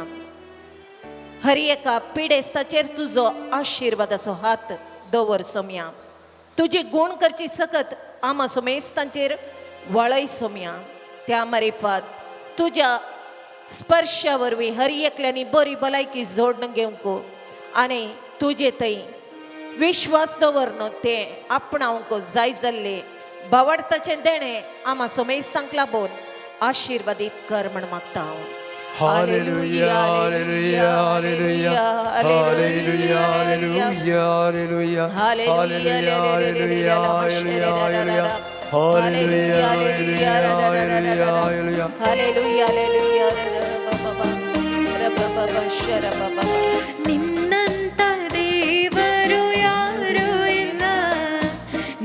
हर एका पिडेस्ताचेर तुजो आशिर्वादाचो हात दवर सोम्या. तुजी गूण करची सकत आमा सोमेस्तांचेर वळय सोम्या. त्या मारिफात तुज्या स्पर्शा वरवीं हर एकल्यांनी बरी भलायकी जोडण घेवंक आनी तुजे थंय विश्वास दवरन तें आपणावंक जाय जाल्लें भावार्थाचें देणें आमा सोमेस्तांक लाबोवन आशिर्वादीत कर म्हण मागता हांव. Hallelujah, hallelujah, hallelujah, hallelujah, hallelujah, hallelujah, hallelujah, hallelujah, hallelujah, hallelujah, hallelujah, hallelujah. Hallelujah, hallelujah. ನಿನ್ನಂತ ದೇವರು ಯಾರೂ ಇಲ್ಲ,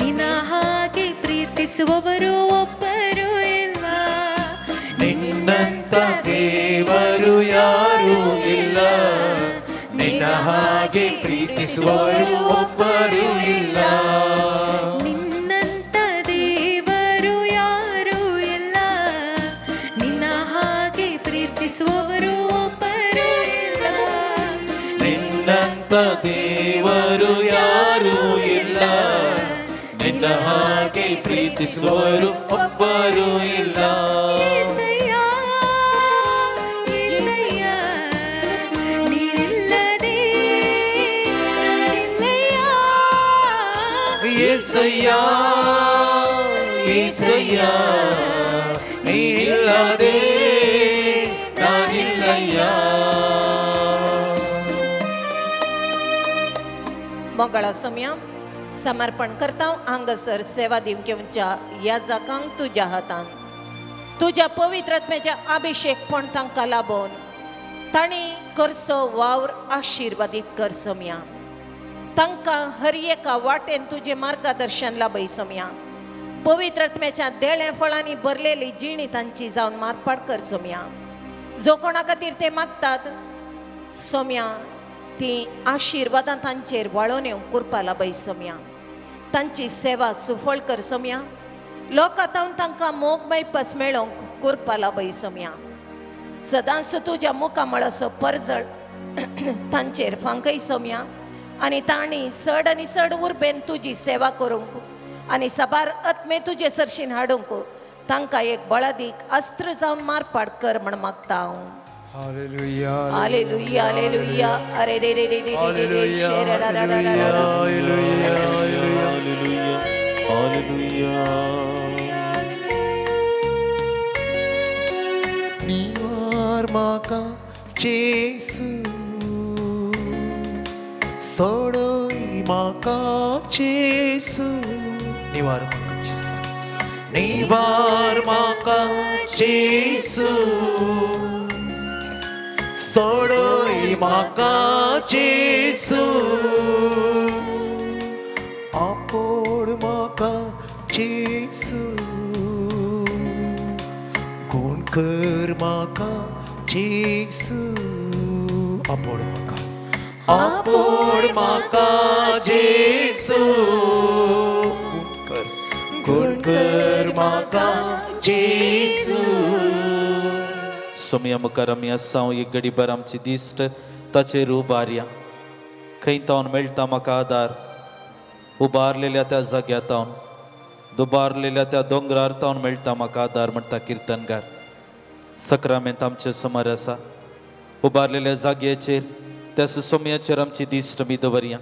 ನಿನ್ನ ಹಾಗೆ ಪ್ರೀತಿಸುವವರು ಒಬ್ಬರು ಇಲ್ಲ. ನಿನ್ನಂತ ದೇವರು ಯಾರೂ ಇಲ್ಲ, ನಿನ್ನ ಹಾಗೆ ಪ್ರೀತಿಸುವವರು ಒಬ್ಬರು ಇಲ್ಲ. ನಿನ್ನಂತ ದೇವರು ಯಾರೂ ಇಲ್ಲ, ನಿನ್ನ ಹಾಗೆ ಪ್ರೀತಿಸುವವರು ಒಬ್ಬರು ಇಲ್ಲ. ನಿನ್ನಂತ ದೇವರು ಯಾರೂ ಇಲ್ಲ, ನಿನ್ನ ಹಾಗೆ ಪ್ರೀತಿಸುವವರು ಒಬ್ಬರು ಇಲ್ಲ. ಏಸಯ್ಯ, ಏಸಯ್ಯ, ನೀನಿಲ್ಲದೆ ನಾನಿಲ್ಲಯ್ಯ. ಏಸಯ್ಯ, ಏಸಯ್ಯ, ನೀನಿಲ್ಲದೆ ನಾನಿಲ್ಲಯ್ಯ. मोगळा सोम्या समर्पण करता हांगासर सेवा दिवंक घेवच्या याजकांक तुज्या हातान तुज्या पवित्र आत्म्याच्या अभिषेकपण तांकां लाबोवन तांणी करचो वावर आशिर्वादीत कर सोम्या. तांकां हर एका वाटेन तुजें मार्गदर्शन लाभय सोम्या. पवित्र आत्म्याच्या देळे फळांनी भरलेली जिणी तांची जावन मारपाट कर सोम्या. जो कोणा खातीर ते मागतात सोम्या ती आशिर्वादां तांचेर वाळोवन येवंक कृपा लाभय सोम्या. तांची सेवा सुफळ कर सोम्या. लोकां तावन तांकां मोग मैपस मेळोवंक कृपा लाभय सोम्या. सदांच तुज्या मुखामळाचो परजळ तांचेर फांकय सोम्या आनी तांणी चड आनी चड उर्बेन तुजी सेवा करूंक आनी साबार आत्मे तुजे सरशीन हाडूंक तांकां एक बळादीक अस्त्र जावन मारपाट कर म्हण मागता हांव. Hallelujah, hallelujah, hallelujah. अरे रे रे रे रे रे रे रे शेर रा रा रा रा रा. hallelujah, hallelujah, hallelujah. जेसू, सोडय म्हाका जेसू, निवार म्हाका जेसू, निवार म्हाका जेसू, सोडय म्हाका जेसू, आपोड म्हाका जेसू, गुण कर म्हाका जेसू, आपोड म्हाका, आपोड म्हाका जेसू, गुण कर, गुण कर म्हाका जेसू. सोमया मुखार आमी आसा, एक घडीभर आमची दिश्ट ताचेर उबारया. खंय तावन मेळटा म्हाका आदार? उबारलेल्या त्या जाग्या तावन, दुबारलेल्या त्या दोंगरार तावन मेळटा म्हाका आदार म्हणटा किर्तनकार. सक्रामेंत आमचे समोर आसा. उबारलेल्या जाग्याचेर त्या सोमयाचेर आमची दिश्ट आमी दवरया.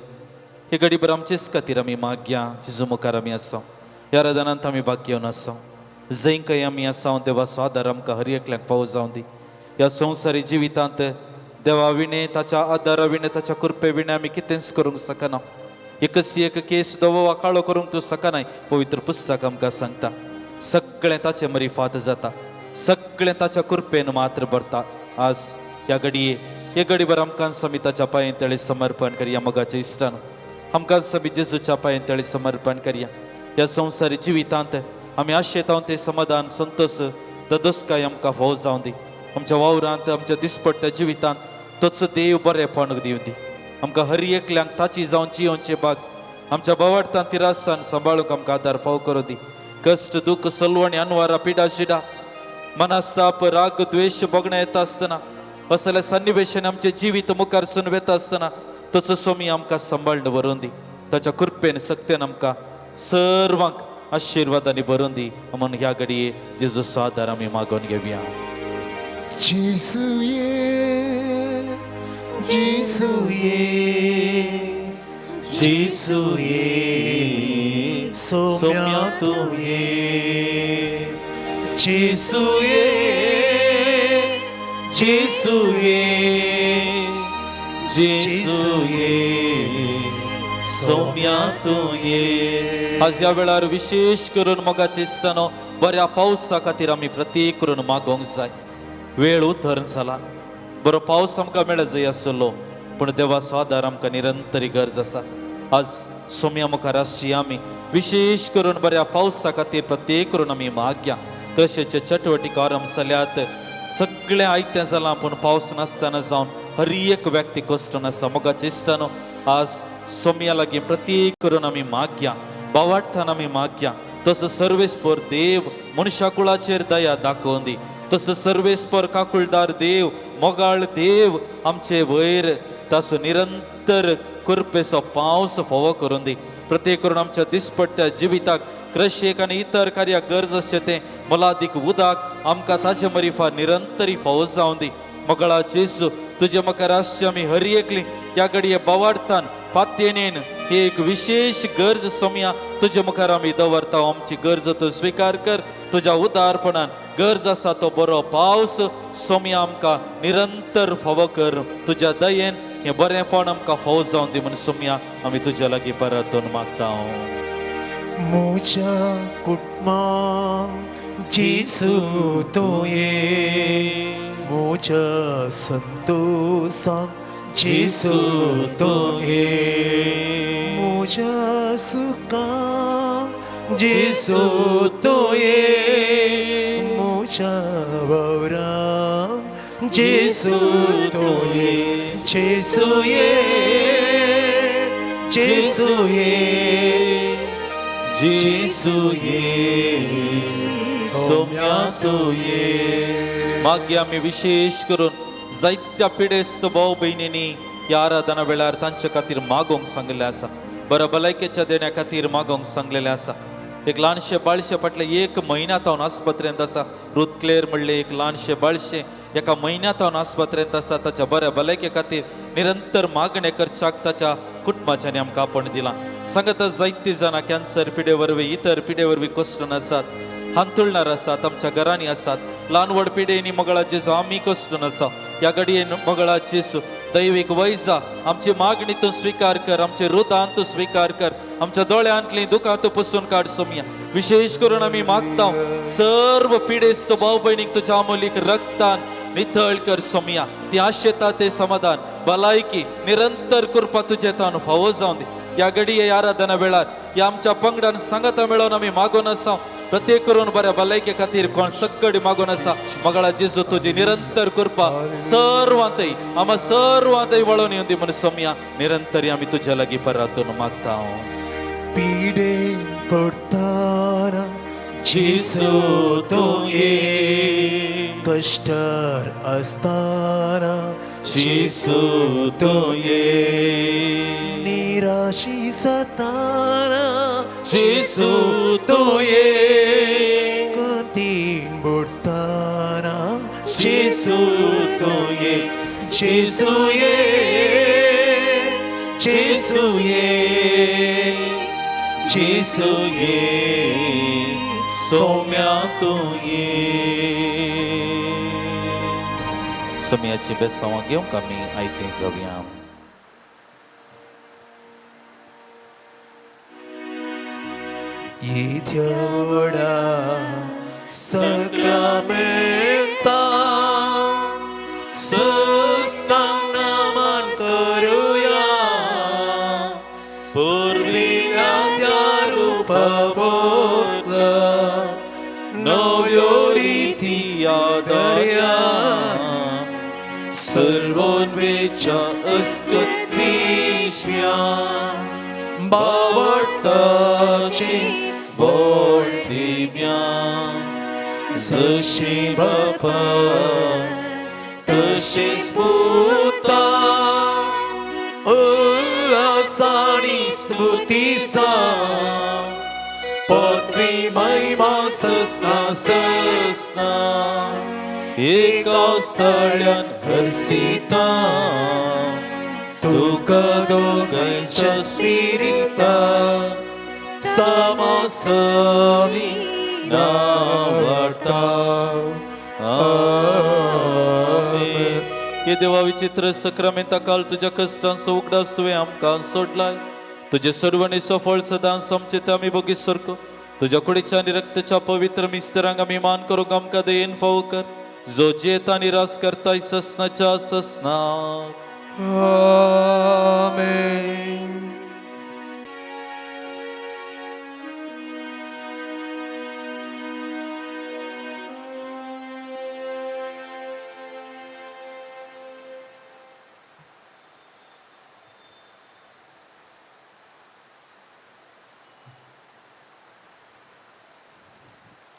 हे घडीभर आमचेच खातीर आमी मागया. जेजू मुखार आमी आसा, ह्या आराधनांत आमी भाग घेवन आसा. जंय खंय आमी आसा देवाचो आदार आमकां हर एकल्याक फावो जावं दी. ह्या संवसारी जिवितांत देवा विणे, ताच्या आदारा विणे, ताच्या कृपे विणे आमी कितेंच करूंक शकना. एकच एक केस धवो वा काळो करूंक तूं शकनाय. पवित्र पुस्तक आमकां सांगता, सगळें ताचे मरिफात जाता, सगळें ताच्या कृपेन मात्र भरता. आज ह्या घडये हे घडीभर आमकां आमी ताच्या पांये तळी समर्पण करया. मोगाच्या इश्टान आमकां आमी जेजूच्या पांये तळी समर्पण करया. ह्या संवसारी जिवितांत आमी आशेतावन ते समाधान, संतोष, ददोसकाय आमकां फावो जावं दी. आमच्या वावरांत, आमच्या दिसपट्ट्या जिवितांत तोच देव बरेपण दिवं दी. आमकां हर एकल्यांक ताची जावन जियोवचे भाग आमच्या बावडतान तिरासान सांबाळूंक आमकां आदार फावो करूं दी. कश्ट, दुःख, सलवणी, अनवारा, पिडा शिडा, मनस्ताप, राग, द्वेश भोगणं येता आसतना, असल्या सन्निवेशान आमचें जिवीत मुखार सून वेता आसतना तसो स्वामी आमकां सांबाळून व्हरून दी. ताच्या कृपेन सक्तेन आमकां सर्वांक आशिर्वादांनी भरून दी. म्हणून ह्या घडये जेजूचो आदार आमी मागोवन घेवया. जेसू ये, जेसू ये, जेसू ये, सोम्या तूं ये. जेसू ये, जेसू ये, जेसू ये, सोम्या तूं ये. आज ह्या वेळार विशेष करून मोगाचे इश्टानो, बऱ्या पावसा खातीर आमी प्रत्येक करून मागोवंक जाय. वेळ उतरण जाला, बरो पावस आमकां मेळ जाय आसलो, पूण देवाचो आदार आमकां निरंतरी गरज आसा. आज सोम्या मुखार आसची आमी विशेष करून बऱ्या पावसा खातीर प्रत्येक करून आमी मागया. कशेचे चटवटीक आरंभ जाल्यात, सगळें आयतें जालां, पूण पावस नासतना जावन हर एक व्यक्ती कश्टून आसा. मोगाचे इश्टानो, आज सोम्या लागीं प्रत्येक करून आमी मागया, बावाटथान आमी मागया. तसो सर्वेस्पर देव मनशा कुळाचेर दया दाखोवन दी. तसो सर्वेस्पर काकुळदार देव, मोगाळ देव आमचे वयर ताचो निरंतर कृपेचो पावस फावो करून दी. प्रत्येक करून आमच्या दिसपट्ट्या जिविताक कृशेक आनी इतर कार्याक गरज आसचें तें मोलादीक उदक आमकां ताचे मरिफा निरंतरी फावो जावं दी. मोगळा जेजू, तुजे मुखार आसचे आमी हर एकली ह्या घडये बावाडतान पातयेन ही एक विशेष गरज सोमया तुजे मुखार आमी दवरता. आमची गरज तूं स्विकार कर. तुज्या उदारपणान गरज आसा तो बरो पावस सोमया आमकां निरंतर फावो कर. तुज्या दयेन हें बरेंपण आमकां फावो जावं दी म्हणून सोमया आमी तुज्या लागीं परतून मागता. म्हज्या कुटुंबाक जेसू तूं ये, म्हज्या संतोसाक जेसू तूं ये, म्हज्या सुखाक जेसू तूं ये, म्हज्या वावराक जेसू तूं ये, जेसू ये, जेसू ये, जेसू ये, सोम्या तूं ये. मागीर आमी विशेष करून जायत्या पिडेस्त भाव भयणींनी ह्या आराधना वेळार तांचे खातीर मागोवंक सांगिल्लें आसा. बऱ्या भलायकेच्या देण्या खातीर मागोवंक सांगलेलें आसा. एक ल्हानशें बाळशें फाटलें एक म्हयन्या तावन आस्पत्रेंत आसा. रूथ क्लेर म्हणलें एक ल्हानशें बाळशें एका म्हयन्या तावन आस्पत्रेंत आसा. ताच्या बऱ्या भलायके खातीर निरंतर मागणें करच्याक ताच्या कुटुंबाच्यानी आमकां आपोवणें दिलां. सांगता जायतीं जाणां कॅन्सर पिडे वरवीं इतर पिडे वरवीं कश्टून आसात, हांतुळणार आसात, आमच्या घरांनी आसात. ल्हान व्हड पिडेनी मोगळा जेजू आमी कश्टून आसा. ह्या घडयेन मंगळा जेजू दैवीक वैजा आमची मागणी तूं स्विकार कर, आमचे रुदान तूं स्विकार कर, आमच्या दोळ्यांतली दुकां तूं पुसून काड सोमया. विशेष करून आमी मागता सर्व पिडेस्त भाव भयणीक तुज्या अमोलीक रक्तान नितळ कर सोमया. ती आशेता ते समाधान भलायकी निरंतर कृपा तुजे तान फावो जावन दी. ह्या घडये आराधना वेळार ह्या आमच्या पंगडान सांगाता मेळोवन आमी मागून आसा, प्रत्येक करून बऱ्या भलायके खातीर कोण सक्कडी मागून आसा. मगळा जेजू तुजी निरंतर कृपा सर्वांतय आमा सर्वांतय वळोवन येवन दी म्हणून सोमया. निरंतर आमी तुज्या लागीं परातून मागता. पिडे पडताना जेजू तूं ये, कश्टार आसताना जेजू तूं ये, निराशी सताना जेजू तूं ये, कंतीन बुडताना जेजू तूं ये, जेजू ये, जेजू ये, जेजू ये, सोम्या तूं ये. सोम्याची बेसांवां घेवंक आमी आयतें जावया. येद्या व्हडा सक्रामेंता सस्तांग नमन करुया, पुर्विल्या त्या रुपा बोतला नव्यो रिती आदरया, सलवोन वेच्या अस्कत पिशव्या बावडताची बोलदिव्या, जशी बापा तशीच पुता उल्हासानी स्तुतीसा, पदवी महिमा ससना ससना एका स्थळ्यान हरसिता, तुका दोगांच्या स्पिरिता समासमी नावडता. आमेन. हे देवा विचित्र सक्रामेंता काल तुज्या कश्टांचो उगडास तुवें आमकां सोडलाय. तुजे सर्वणेचो फळ सदांच आमचे ते आमी बोगी सारको तुज्या कुडीच्या आनी रक्ताच्या पवित्र मिस्तरांक आमी मान करूंक आमकां दयेन फावो कर, जो जेता आनी रास करताय ससनाच्या ससनाक. आमेन.